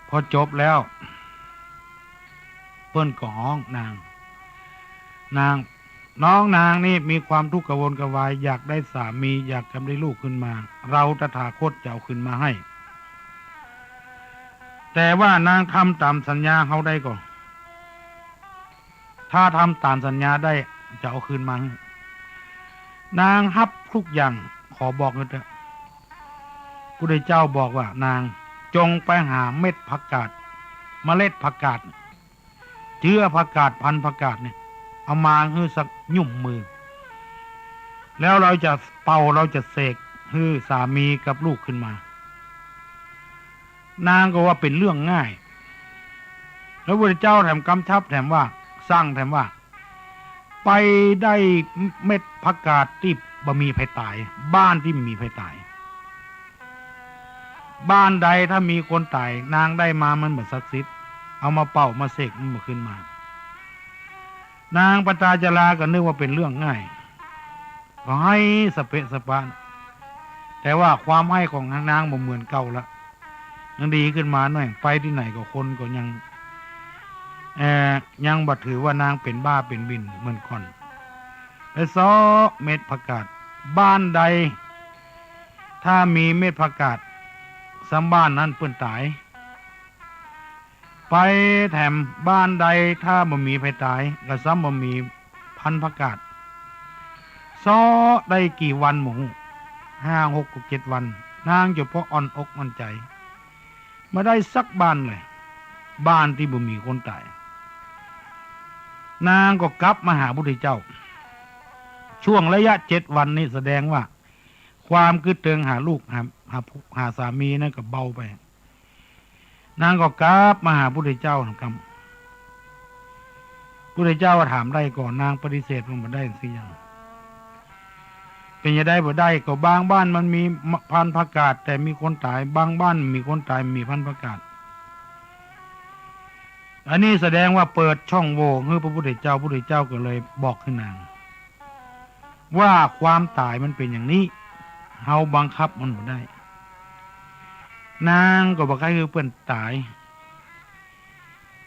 พอจบแล้ว เปิ้นก็ฮ้องนาง นาง น้องนางนี่มีความทุกข์กระวนกระวาย อยากได้สามี อยากจะได้ลูกคืนมา เฮาตถาคตจะเอาคืนมาหื้อ แต่ว่านางทำต๋ามสัญญาเฮาได้ก่อ ถ้าทำต๋ามสัญญาได้ จะเอาคืนมาหื้อ นางฮับกู้อย่าง ขอบอกหื้อเต๊อะ พุทธเจ้าบอกว่า นางจงไปหาเม็ดผักกาด เมล็ดผักกาด เจื้อผักกาด พันธุ์ผักกาดเนี่ย เอามาหื้อสักหยุมมือ แล้วเฮาจะเป่า เฮาจะเสกหื้อสามีกับลูกขึ้นมา นางก็ว่าเป๋นเรื่องง่าย แล้วพุทธเจ้าแถมกำชับแถมว่า สั่งแถมว่า ไปได้เม็ดผักกาดตี้บ่มีใผต๋าย บ้านตี้บ่มีใผต๋าย บ้านใดถ้ามีคนต๋าย นางได้มามันบ่ศักดิ์สิทธิ์ เอามาเป่ามาเสกมันบ่คืนมา นางปตาจาราก็นึกว่าเป๋นเรื่องง่าย ก็ไห้สะเปะสะปะ แต่ว่าความไห้ของนางบ่เหมือนเก่าละ ยังดีขึ้นมาหน่อย ไปตี้ไหนก็คนก็ยัง เอ่อ ยังบ่ถือว่านางเป๋นบ้าเป๋นบิ่นเหมือนก่อน ไปเซาะเม็ดผักกาด บ้านใดถ้ามีเม็ดผักกาด ซ้ำบ้านนั้นเปิ้นต๋าย ไปแถมบ้านใดถ้าบ่มีใผต๋าย ก็ซ้ำบ่มีพันธุ์ผักกาด เซาะได้กี่วันบ่ฮู้ ห้า หก เจ็ดวัน นางเจ้าป้ออ่อนอกอ่อนใจ๋ บ่ได้สักบ้านเลย บ้านตี้บ่มีคนต๋าย นางก็กลับมาหาพุทธเจ้า ช่วงระยะเจ็ดวันนี้แสดงว่า ความกึ๊ดเติงหาลูก หา หา หาสามีนั้นก็เบาไป นางก็กลับมาหาพุทธเจ้าหั้นกำ พุทธเจ้าก็ถามได้ก่อ นางปฏิเสธมันบ่ได้สักอย่าง เป๋นจะได้บ่ได้ ก็บางบ้านมันมีพันธุ์ผักกาด แต่มีคนต๋าย บางบ้านมีคนต๋าย มีพันธุ์ผักกาด อันนี้แสดงว่าเปิดช่องโหว่หื้อพระพุทธเจ้า พุทธเจ้าก็เลยบอกหื้อนาง ว่าความต๋ายมันเป๋นอย่างนี้ เฮาบังคับมันบ่ได้ นางก็บ่ใค่หื้อเปิ้นต๋าย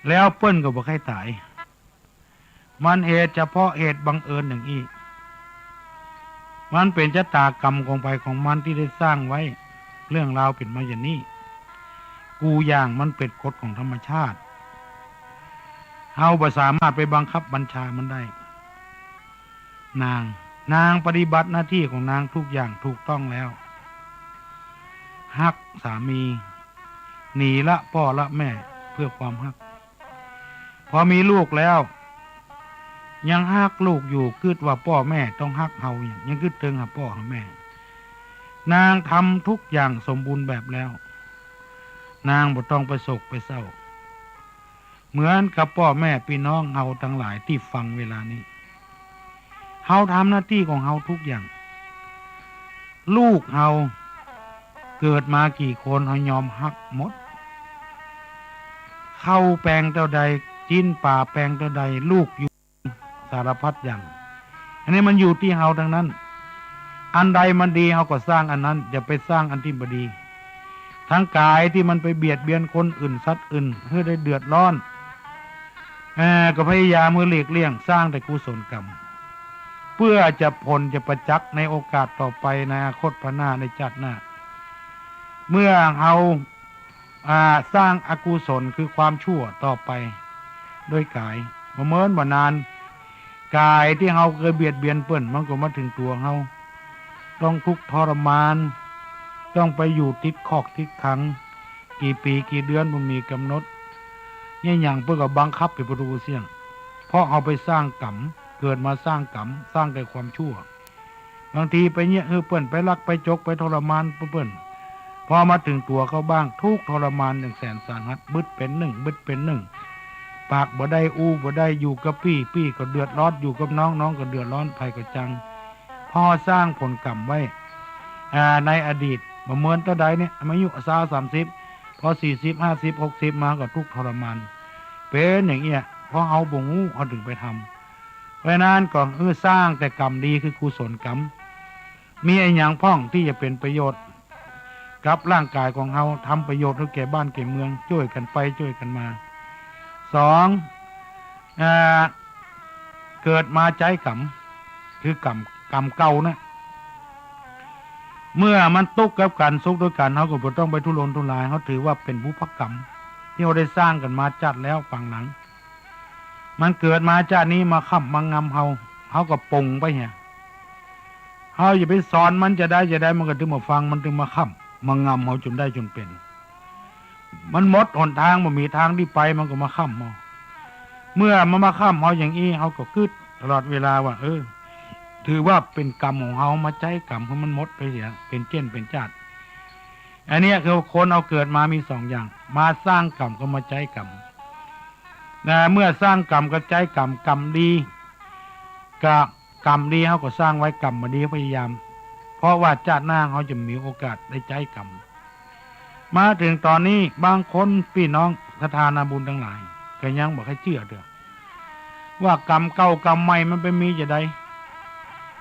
แล้วเปิ้นก็บ่ใค่ต๋าย มันเหตุเฉพาะเหตุบังเอิญอย่างอี้ มันเป๋นชะตากรรมของใผของมันตี้ได้สร้างไว้ เรื่องราวเป๋นมาอย่างนี้ กู้อย่างมันเป๋นกฎของธรรมชาติ เฮาบ่สามารถไปบังคับบัญชามันได้ นาง นางปฏิบัติหน้าตี้ของนางกู้อย่างกู้ต้องแล้ว ฮักสามี หนีละป้อละแม่เปื้อความฮัก พอมีลูกแล้ว ยังฮักลูกอยู่ กึ๊ดว่าป้อแม่ต้องฮักเฮา ยังกึ๊ดเติงหาป้อหาแม่ นางทำกู้อย่างสมบูรณ์แบบแล้ว นางบ่ต้องไปโศกไปเศร้า เหมือนกับป้อแม่ปี้น้องเฮาตังหลายตี้ฟังเวลานี้ เฮาทำหน้าตี้ของเฮากู้อย่าง ลูกเฮาเกิดมากี่คน เฮายอมฮักหมด ข้าวแปงเต้าใด จิ๊นป๋าแปงเต้าใด ลูกอยู่สารพัดอย่าง อันนี้มันอยู่ตี้เฮาตังนั้น อันใดมันดีเฮาก็สร้างอันนั้น อย่าไปสร้างอันตี้บ่ดี ทั้งก๋ายตี้มันไปเบียดเบียนคนอื่นสัตว์อื่นหื้อได้เดือดร้อน เอ่อ ก็พยายามหื้อหลีกเลี่ยง สร้างแต่กุศลกรรม เปื้อจะผลจะประจักษ์ในโอกาสต่อไป ในอนาคตข้างหน้า ในชาติหน้า เมื่อเฮา อ่า สร้างอกุศลคือความชั่วต่อไปด้วยก๋าย บ่เมินบ่นาน ก๋ายตี้เฮาเกยเบียดเบียนเปิ้น มันก็มาเถิงตั๋วเฮา ต้องทุกข์ทรมาน ต้องไปอยู่ติดคอกติดขัง กี่ปี๋กี่เดือนบ่มีก๋ำหนด เยียะหยังเปิ้นก็บังคับหื้อเป๋นประตู๋เสี้ยง เพราะเฮาไปสร้างกรรม เกิดมาสร้างกรรม สร้างแต่ความชั่ว บางทีไปเยียะหื้อเปิ้น ไปลักไปจก ไปทรมานเปิ้น พอมาเถิงตั๋วเฮาบ้าง ทุกข์ทรมานอย่างแสนสาหัส บึดเป๋นนึ่ง บึดเป๋นนึ่ง ปากบ่ได้ อู้บ่ได้ อยู่กับปี้ ปี้ก็เดือดร้อน อยู่กับน้อง น้องก็เดือดร้อน ใผก็จัง เพราะสร้างผลกรรมไว้ อ่า ในอดีต บ่เมินเต้าใดเนี่ย อายุซาว สามสิบ พอ สี่สิบ ห้าสิบ หกสิบ มาก็ทุกข์ทรมาน เป๋นอย่างเอี้ย เพราะเฮาบ่ฮู้ เฮาเถิงไปทำ เพราะฉะนั้นก็คือสร้างแต่กรรมดีคือกุศลกรรม มีอะหยังพ่องตี้จะเป๋นประโยชน์กับร่างก๋ายของเฮา ทำประโยชน์หื้อแก่บ้านแก่เมือง จ้วยกั๋นไปจ้วยกั๋นมา สอง อ่า เกิดมาใจ๊กรรม คือกรรม กรรมเก่านะ เมื่อมันตุ๊กข์กับกั๋น สุขด้วยกั๋น เฮาก็บ่ต้องไปทุรนทุราย เฮาถือว่าเป๋นบุพกรรม ตี้เฮาได้สร้างกั๋นมาจัดแล้วฝังหลัง มันเกิดมาจาตินี้มาค้ำมางำเฮา เฮาก็ป๋งไปเหีย เฮาอย่าไปสอนมันจะใดจะใด มันก็ตึงมาฟัง มันตึงมาค้ำมางำเฮาจ๋นได้จ๋นเป๋น มันหมดหนตาง บ่มีตางตี้ไป มันก็มาค้ำเฮา เมื่อมันมาค้ำเฮาอย่างอี้ เฮาก็กึ๊ดตลอดเวลาว่า เออ ถือว่าเป๋นกรรมของเฮา มาใจ๊กรรมหื้อมันหมดไปเหีย เป๋นเจ้นเป๋นจาติ อันเนี้ยคือคนเฮาเกิดมามีสองอย่าง มาสร้างกรรมกับมาใจ๊กรรม นะ เมื่อสร้างกรรมกับใจ๊กรรม กรรมดี กะ กรรมดีเฮาก็สร้างไว้ กรรมบ่ดีพยายาม เพราะว่าจาติหน้าเฮาจะมีโอกาสได้ใจ๊กรรม มาเถิงต๋อนนี้บางคนปี้น้องศรัทธานาบุญตังหลาย ก็ยังบ่ใค่เจื้อเตื้อ ว่ากรรมเก่ากรรมใหม่มันไปมีจะใด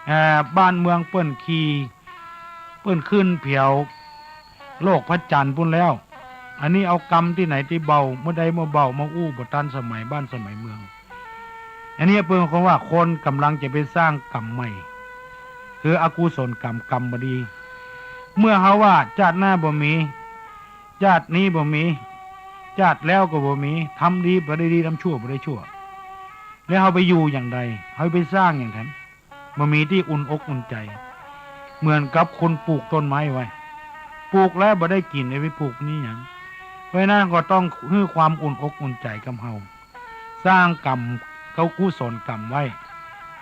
เอ่อ บ้านเมืองเปิ้นขี่ เปิ้นขึ้นแผวโลกพระจันทร์ปู้นแล้ว อันนี้เอากรรมตี้ไหนตี้เบา เมื่อใดเมื่อเบา มาอู้บ่ตันสมัยบ้านสมัยเมือง อันนี้เปิ้นก็ว่าคนก่ำลังจะไปสร้างกรรมใหม่ คืออกุศลกรรม กรรมบ่ดี เมื่อเฮาว่าจาติหน้าบ่มี จาตินี้บ่มี จาติแล้วก็บ่มี ทำดีบ่ได้ดี ทำชั่วบ่ได้ชั่ว แล้วเฮาไปอยู่อย่างใด เฮาไปสร้างอย่างใด บ่มีตี้อุ่นอกอุ่นใจ๋ เหมือนกับคนปลูกต้นไม้ไว้ ปลูกแล้วบ่ได้กิ๋น จะไปปลูกนี่หยัง เพราะฉะนั้นก็ต้องหื้อความอุ่นอกอุ่นใจ๋กับเฮา สร้างกรรม เฮากุศลกรรมไว้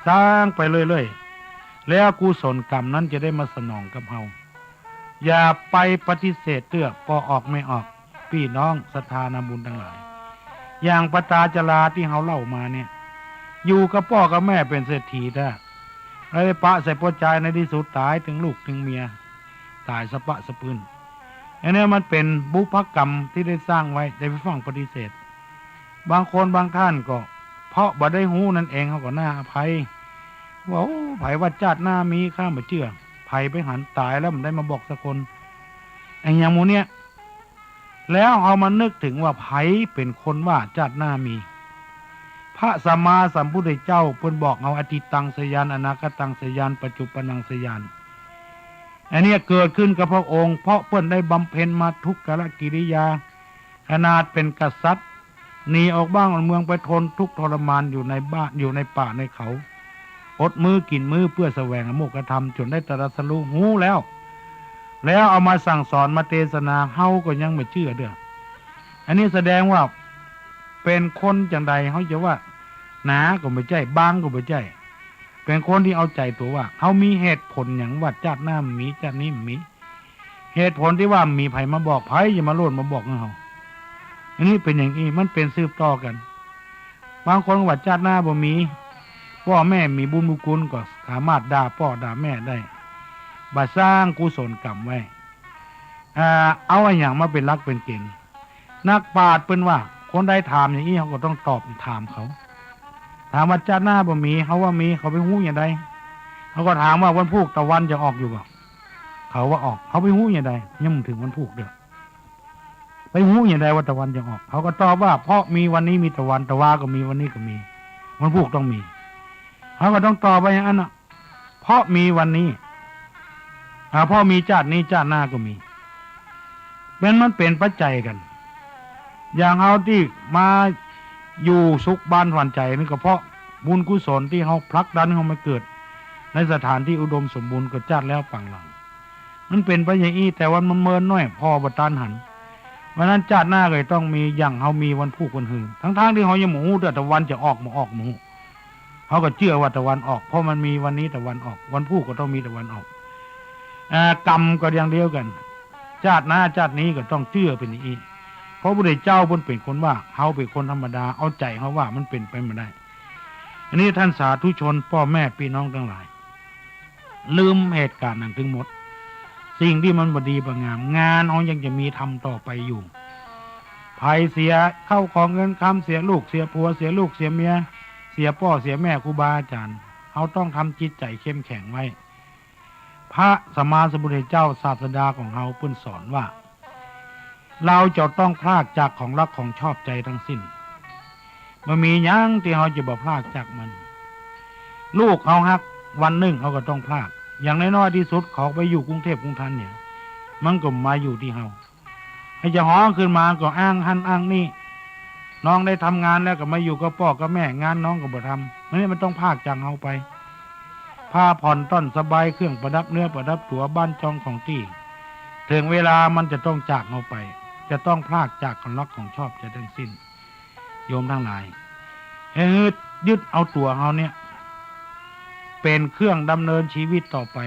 สร้างไปเรื่อยๆ แล้วกุศลกรรมนั้นจะได้มาสนองกับเฮา อย่าไปปฏิเสธเตื้อ ป้อออกแม่ออก ปี้น้องศรัทธานาบุญตังหลาย อย่างป้อต๋าจาราตี้เฮาเล่ามาเนี่ย อยู่กับป้อกับแม่เป๋นเศรษฐีแต๊ แล้วไปปะใส่ป้อจาย ในตี้สุดต๋ายตึงลูกตึงเมีย ต๋ายสะปะสะปื้น อันนี้มันเป๋นบุพกรรมตี้ได้สร้างไว้ อย่าไปฟั่งปฏิเสธ บางคนบางท่านก็ เพราะบ่ได้ฮู้นั่นเอง เฮาก็น่าอภัย ว่า โอ้ ใผว่าจาติหน้ามี ข้าบ่เจื้อ ใผไปหันต๋ายแล้วบ่ได้มาบอกสักคน อะหยังหมู่เนี้ย แล้วเฮามานึกเถิงว่าใผเป๋นคนว่าจาติหน้ามี พระสัมมาสัมพุทธเจ้าเปิ้นบอกเฮาอตีตังสญญาณ อนาคตังสญญาณ ปัจจุปปันนังสญญาณ อันเนี้ยเกิดขึ้นกับพระองค์ เพราะเปิ้นได้บำเพ็ญมาทุกขกิริยา ขนาดเป๋นกษัตริย์ หนีออกบ้านออกเมืองไปทนทุกข์ทรมานอยู่ในบ้าน อยู่ในป่าในเขา อดมื้อกิ๋นมื้อเปื้อแสวงอโมกขธรรม จ๋นได้ตรัสรู้ฮู้แล้ว แล้วเอามาสั่งสอนมาเตสนา เฮาก็ยังบ่เจื้อเตื้อ อันนี้แสดงว่าเป๋นคนจั่งใด เฮาจะว่าหนาก็บ่ใจ้ บางก็บ่ใจ้ เป๋นคนตี้เอาใจ๋ตั๋วว่า เฮามีเหตุผลหยังว่าจาติหน้ามี จาตินี้มี เหตุผลตี้ว่ามี ใผมาบอก ใผจะมาโลดมาบอกหื้อเฮา อันนี้เป๋นอย่างอี้ มันเป๋นสืบต่อกั๋น บางคนว่าจาติหน้าบ่มี ป้อแม่มีบุญมีคุณก็สามารถด่าป้อด่าแม่ได้ บ่สร้างกุศลกรรมไว้ อ่า เอาอะหยังมาเป๋นหลักเป๋นเก๋ณฑ์ นักปราชญ์เปิ้นว่า คนใดถามอย่างอี้ เฮาก็ต้องตอบถามเขา ถามว่าจาติหน้าบ่มี เฮาว่ามี เขาไปฮู้อย่างใด เฮาก็ถามว่าวันพูกตะวันจะออกอยู่บ่ เขาว่าออก เขาไปฮู้อย่างใด ยังบ่เถิงวันพูกเตื้อ ไปฮู้อย่างใดว่าตะวันจะออก เขาก็ตอบว่า เพราะมีวันนี้มีตะวัน ตะวาก็มี วันนี้ก็มี วันพูกต้องมี เฮาก็ต้องตอบไปอย่างนั้นน่ะ เพราะมีวันนี้ อ่า เพราะมีจาตินี้ จาติหน้าก็มี มัน มันเป๋นปัจจัยกั๋น อย่างเฮาตี้มาอยู่สุขบ้านสวรรค์ใจ๋นี่ก็เพราะบุญกุศลตี้เฮาผลักดันเฮามาเกิดในสถานตี้อุดมสมบูรณ์กว่าจาติแล้วปางหลัง มันเป๋นไปอย่างอี้ แต่ว่ามันเมินน้อย ผ่อบ่ตันหัน เพราะฉะนั้นจาติหน้าก็จะต้องมี อย่างเฮามีวันพูกวันหื้อ ทั้งๆ ตี้เฮายังบ่ฮู้เตื้อตะวันจะออกบ่ออกบ่ฮู้ เฮาก็เจื้อว่าตะวันออก เพราะมันมีวันนี้ตะวันออก วันพูกก็ต้องมีตะวันออก อ่า กรรมก็อย่างเดียวกั๋น จาติหน้าจาตินี้ก็ต้องเจื้อเป๋นอย่างอี้ เพราะพระพุทธเจ้าเปิ้นเป๋นคนว่า เฮาเป๋นคนธรรมดา เอาใจ๋เฮาว่ามันเป๋นไปบ่ได้ อันนี้ท่านสาธุชนป้อแม่ปี้น้องตังหลาย ลืมเหตุก๋ารณ์นั้นตึงหมด สิ่งตี้มันบ่ดีบ่งาม งานเฮายังจะมีทำต่อไปอยู่ ใผเสียเข้าของเงินคำ เสียลูกเสียผัว เสียลูกเสียเมีย เสียป้อเสียแม่ครูบาอาจ๋ารย์ เฮาต้องทำจิตใจ๋เข้มแข็งไว้ พระสัมมาสัมพุทธเจ้าศาสดาของเฮาเปิ้นสอนว่า เฮาจะต้องพรากจากของรักของชอบใจ๋ตังสิ้น บ่มีหยังตี้เฮาจะบ่พรากจากมัน ลูกเฮาฮัก วันนึ่งเฮาก็ต้องพราก อย่างน้อยๆ ตี้สุดเขาไปอยู่กรุงเทพฯกรุงธานีเนี่ย มันก็มาอยู่ตี้เฮา ใผจะฮ้องขึ้นมาก็อ้างหั้นอ้างนี่ น้องได้ทำงานแล้วก็มาอยู่กับป้อกับแม่ งานน้องก็บ่ทำ อันนี้มันต้องพรากจากเฮาไป ผ้าผ่อนต้อนสบาย เครื่องประดับเนื้อประดับตั๋ว บ้านจองของตี้ เถิงเวลามันจะต้องจากเฮาไป จะต้องพรากจากของรักของชอบเสียทั้งสิ้น โยมตังหลาย หื้อยึดเอาตั๋วเฮาเนี่ย เป๋นเครื่องดำเนินชีวิตต่อไป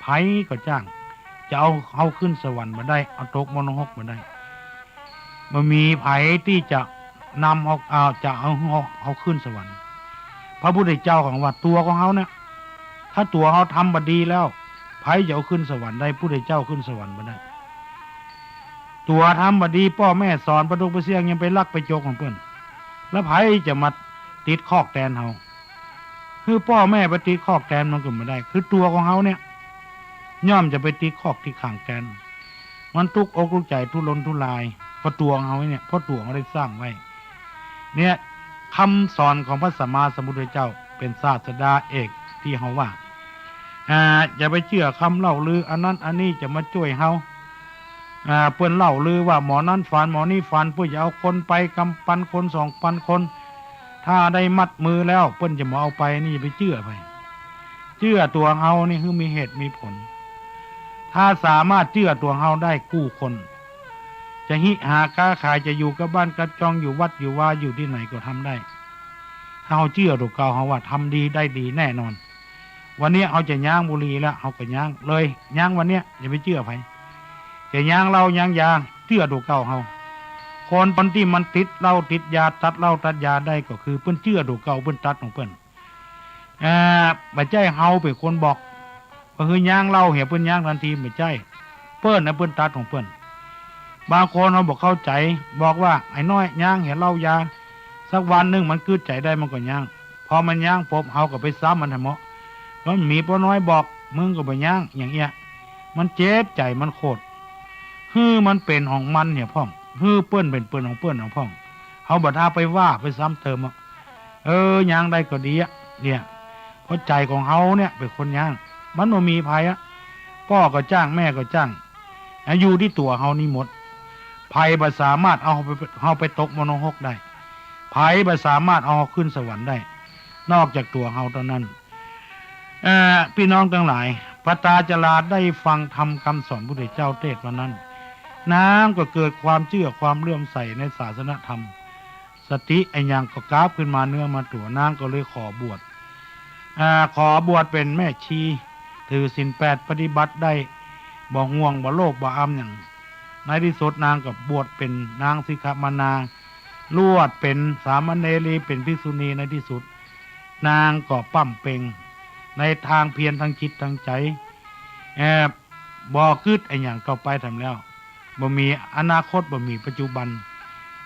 ใผก็จ้าง จะเอาเฮาขึ้นสวรรค์บ่ได้ เอาตกมรณหกบ่ได้ บ่มีใผตี้จะนำเฮา อ่า จะเอาเฮา เฮาขึ้นสวรรค์ พระพุทธเจ้าของว่าตั๋วของเฮาเนี่ย ถ้าตั๋วเฮาทำบ่ดีแล้ว ใผจะเอาขึ้นสวรรค์ได้ พุทธเจ้าขึ้นสวรรค์บ่ได้ ตั๋วทำบ่ดี ป้อแม่สอนปะตุ๊กปะเสี้ยง ยังไปลักไปจกของเปิ้น แล้วใผจะมาติดคอกแตนเฮา คือป้อแม่ไปติดคอกแตนมันก็บ่ได้ คือตั๋วของเฮาเนี่ย ย่อมจะไปติดคอกติดขังแตน มันตุ๊กอกตุ๊กใจ๋ทุรนทุราย เพราะตั๋วของเฮาเนี่ย เพราะตั๋วเฮาได้สร้างไว้ เนี่ย กำสอนของพระสัมมาสัมพุทธเจ้าเป๋นศาสดาเอกตี้เฮาว่า อ่า อย่าไปเจื้อคำเล่าลืออันนั้นอันนี้จะมาจ้วยเฮา อ่า เปิ้นเล่าลือว่าหมอนั้นฝัน หมอนี้ฝัน เปิ้นจะเอาคนไปกำปันคนสองปันคน ถ้าได้มัดมือแล้วเปิ้นจะบ่เอาไป นี่อย่าไปเจื้อไป เจื้อตั๋วเฮานี่คือมีเหตุมีผล ถ้าสามารถเจื้อตั๋วเฮาได้กู้คน จะฮิหาค้าขาย จะอยู่กับบ้านกับจอง อยู่วัดอยู่วา อยู่ตี้ไหนก็ทำได้ ถ้าเฮาเจื้อตั๋วเก่าเฮาว่าทำดีได้ดีแน่นอน วันเนี้ยเฮาจะย้างบุหรี่แล้ว เฮาก็ย้างเลย ย้างวันเนี้ย อย่าไปเจื้อใผ จะย้างเหล้าย้างยา เจื้อตั๋วเก่าเฮา คน คนตี้มันติดเหล้าติดยา ตัดเหล้าตัดยาได้ก็คือเปิ้นเจื้อตั๋วเก่า เปิ้นตัดของเปิ้น อ่า บ่ใจ้เฮาเป๋นคนบอก ว่าหื้อย้างเหล้าเหีย เปิ้นย้างตันที บ่ใจ้ เปิ้นนะเปิ้นตัดของเปิ้น บางคนเฮาบ่เข้าใจ๋ บอกว่า ไอ้น้อย ย้างเหียเหล้ายา สักวันนึ่งมันกึ๊ดใจ๋ได้มันก็ย้าง พอมันย้างปุ๊บ เฮาก็ไปซ้ำมันแถมเหมาะ มันมีป้อน้อยบอก มึงก็บ่ย้าง อย่างเอี้ย มันเจ็บใจ๋มันโขด หื้อมันเป๋นของมันเหียพ่อง หื้อเปิ้นเป๋นเปิ้นของเปิ้นของพ่อง เฮาบ่ท้าไปว่าไปซ้ำเติมอะ เออ ย้างได้ก็ดีอะ เนี่ย เพราะใจ๋ของเฮาเนี่ยเป๋นคนย้าง มันบ่มีใผอะ ป้อก็จ้าง แม่ก็จ้าง อ่ะ อยู่ตี้ตั๋วเฮานี่หมด ใผบ่สามารถเอาเฮาไป เฮาไปตกมรณหกได้ ใผบ่สามารถเอาเฮาขึ้นสวรรค์ได้ นอกจากตั๋วเฮาเต้านั้น เอ่อ ปี้น้องตังหลาย ปตาจาราได้ฟังธรรมกำสอนพุทธเจ้าเตสน์วันนั้น นางก็เกิดความเจื้อความเลื่อมใสในศาสนธรรม สติอะหยังก็กราบขึ้นมาเนื้อมาตั๋ว นางก็เลยขอบวช อ่า ขอบวชเป๋นแม่ชี ถือศีลแปดปฏิบัติได้ บ่ห่วง บ่โลภ บ่อำหยัง ในตี้สุดนางก็บวชเป๋นนางสิกขมายา ลวดเป๋นสามเณรี เป๋นภิกษุณี ในตี้สุด นางก็ป้ำเป่งในตางเพียรตางจิตตางใจ๋ เอ่อ บ่กึ๊ดอะหยังต่อไปแถมแล้ว บ่มีอนาคต บ่มีปัจจุบัน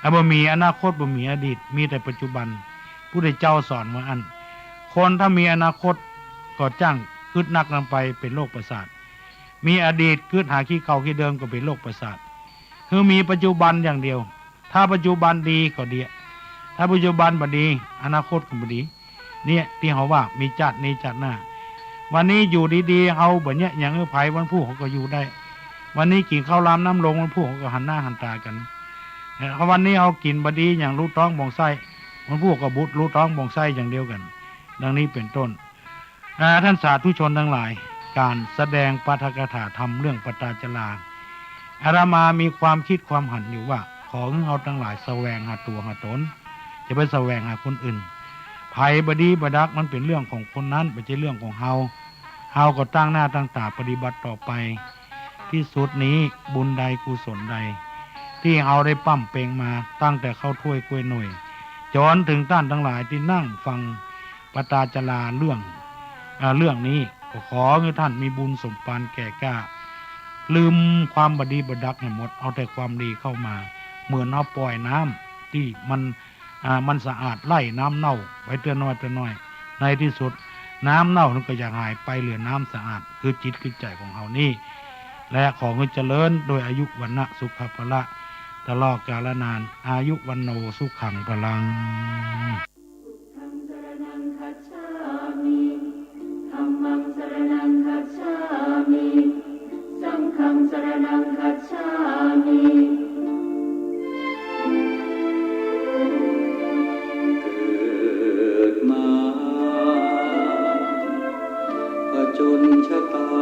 อ่ะ บ่มีอนาคต บ่มีอดีต มีแต่ปัจจุบัน พุทธเจ้าสอนว่าอั้น คนถ้ามีอนาคตก็จ้างกึ๊ดนักนำไปเป๋นโรคประสาท มีอดีตกึ๊ดหาขี้เก่าขี้เดิมก็เป๋นโรคประสาท คือมีปัจจุบันอย่างเดียว ถ้าปัจจุบันดีก็ดี ถ้าปัจจุบันบ่ดี อนาคตก็บ่ดี เนี่ยตี้เฮาว่ามีจาตินี้จาติหน้า วันนี้อยู่ดีๆ เฮาบ่เยียะหยังหื้อใผ วันพูกเฮาก็อยู่ได้ วันนี้กิ๋นข้าวหลามน้ำลง วันพูกเฮาก็หันหน้าหันต๋ากั๋น เอ่อ วันนี้เฮากิ๋นบ่ดีหยัง ฮู้ต๊องบ่องไส้ วันพูกก็บ่ฮู้ต๊องบ่องไส้อย่างเดียวกั๋น ดังนี้เป๋นต้น อ่า ท่านสาธุชนตังหลาย ก๋านแสดงปาฐกถาธรรมเรื่องปตาจารา อาตมามีความกึ๊ดความหันอยู่ว่า ขอหื้อเฮาตังหลายแสวงหาตั๋วหาต๋น จะไปแสวงหาคนอื่น ใผบ่ดีบ่ดัก มันเป๋นเรื่องของคนนั้น บ่ใจ้เรื่องของเฮา เฮาก็ตั้งหน้าตั้งต๋าปฏิบัติต่อไป ตี้สุดนี้บุญใดกุศลใด ตี้เฮาได้ป้ำเป่งมาตั้งแต่เข้าถ้วยก๊วยหน่วย จ๋นเถิงต้านตังหลายตี้นั่งฟังปตาจาราเรื่อง อ่า เรื่องนี้ ก็ขอหื้อต้านมีบุญสมปานแก่กล้า ลืมความบ่ดีบ่ดักหื้อหมด เอาแต่ความดีเข้ามา เหมือนเฮาป่อยน้ำตี้มัน อ่า มันสะอาด ไหลน้ำเน่าไปเตื้อน้อยเตื้อน้อย ในตี้สุดน้ำเน่านั้นก็จะหายไป เหลือน้ำสะอาด คือจิตคือใจ๋ของเฮานี้ และขอหื้อเจริญโดยอายุวรรณะสุขะพละ ตลอดกาลนาน อายุวัณโณสุขังพลัง Buddhaṃ saraṇaṃ gacchāmi. Dhammaṃ saraṇaṃ gacchāmi. Saṅghaṃ saraṇaṃ gacchāmi. ผจญชะตา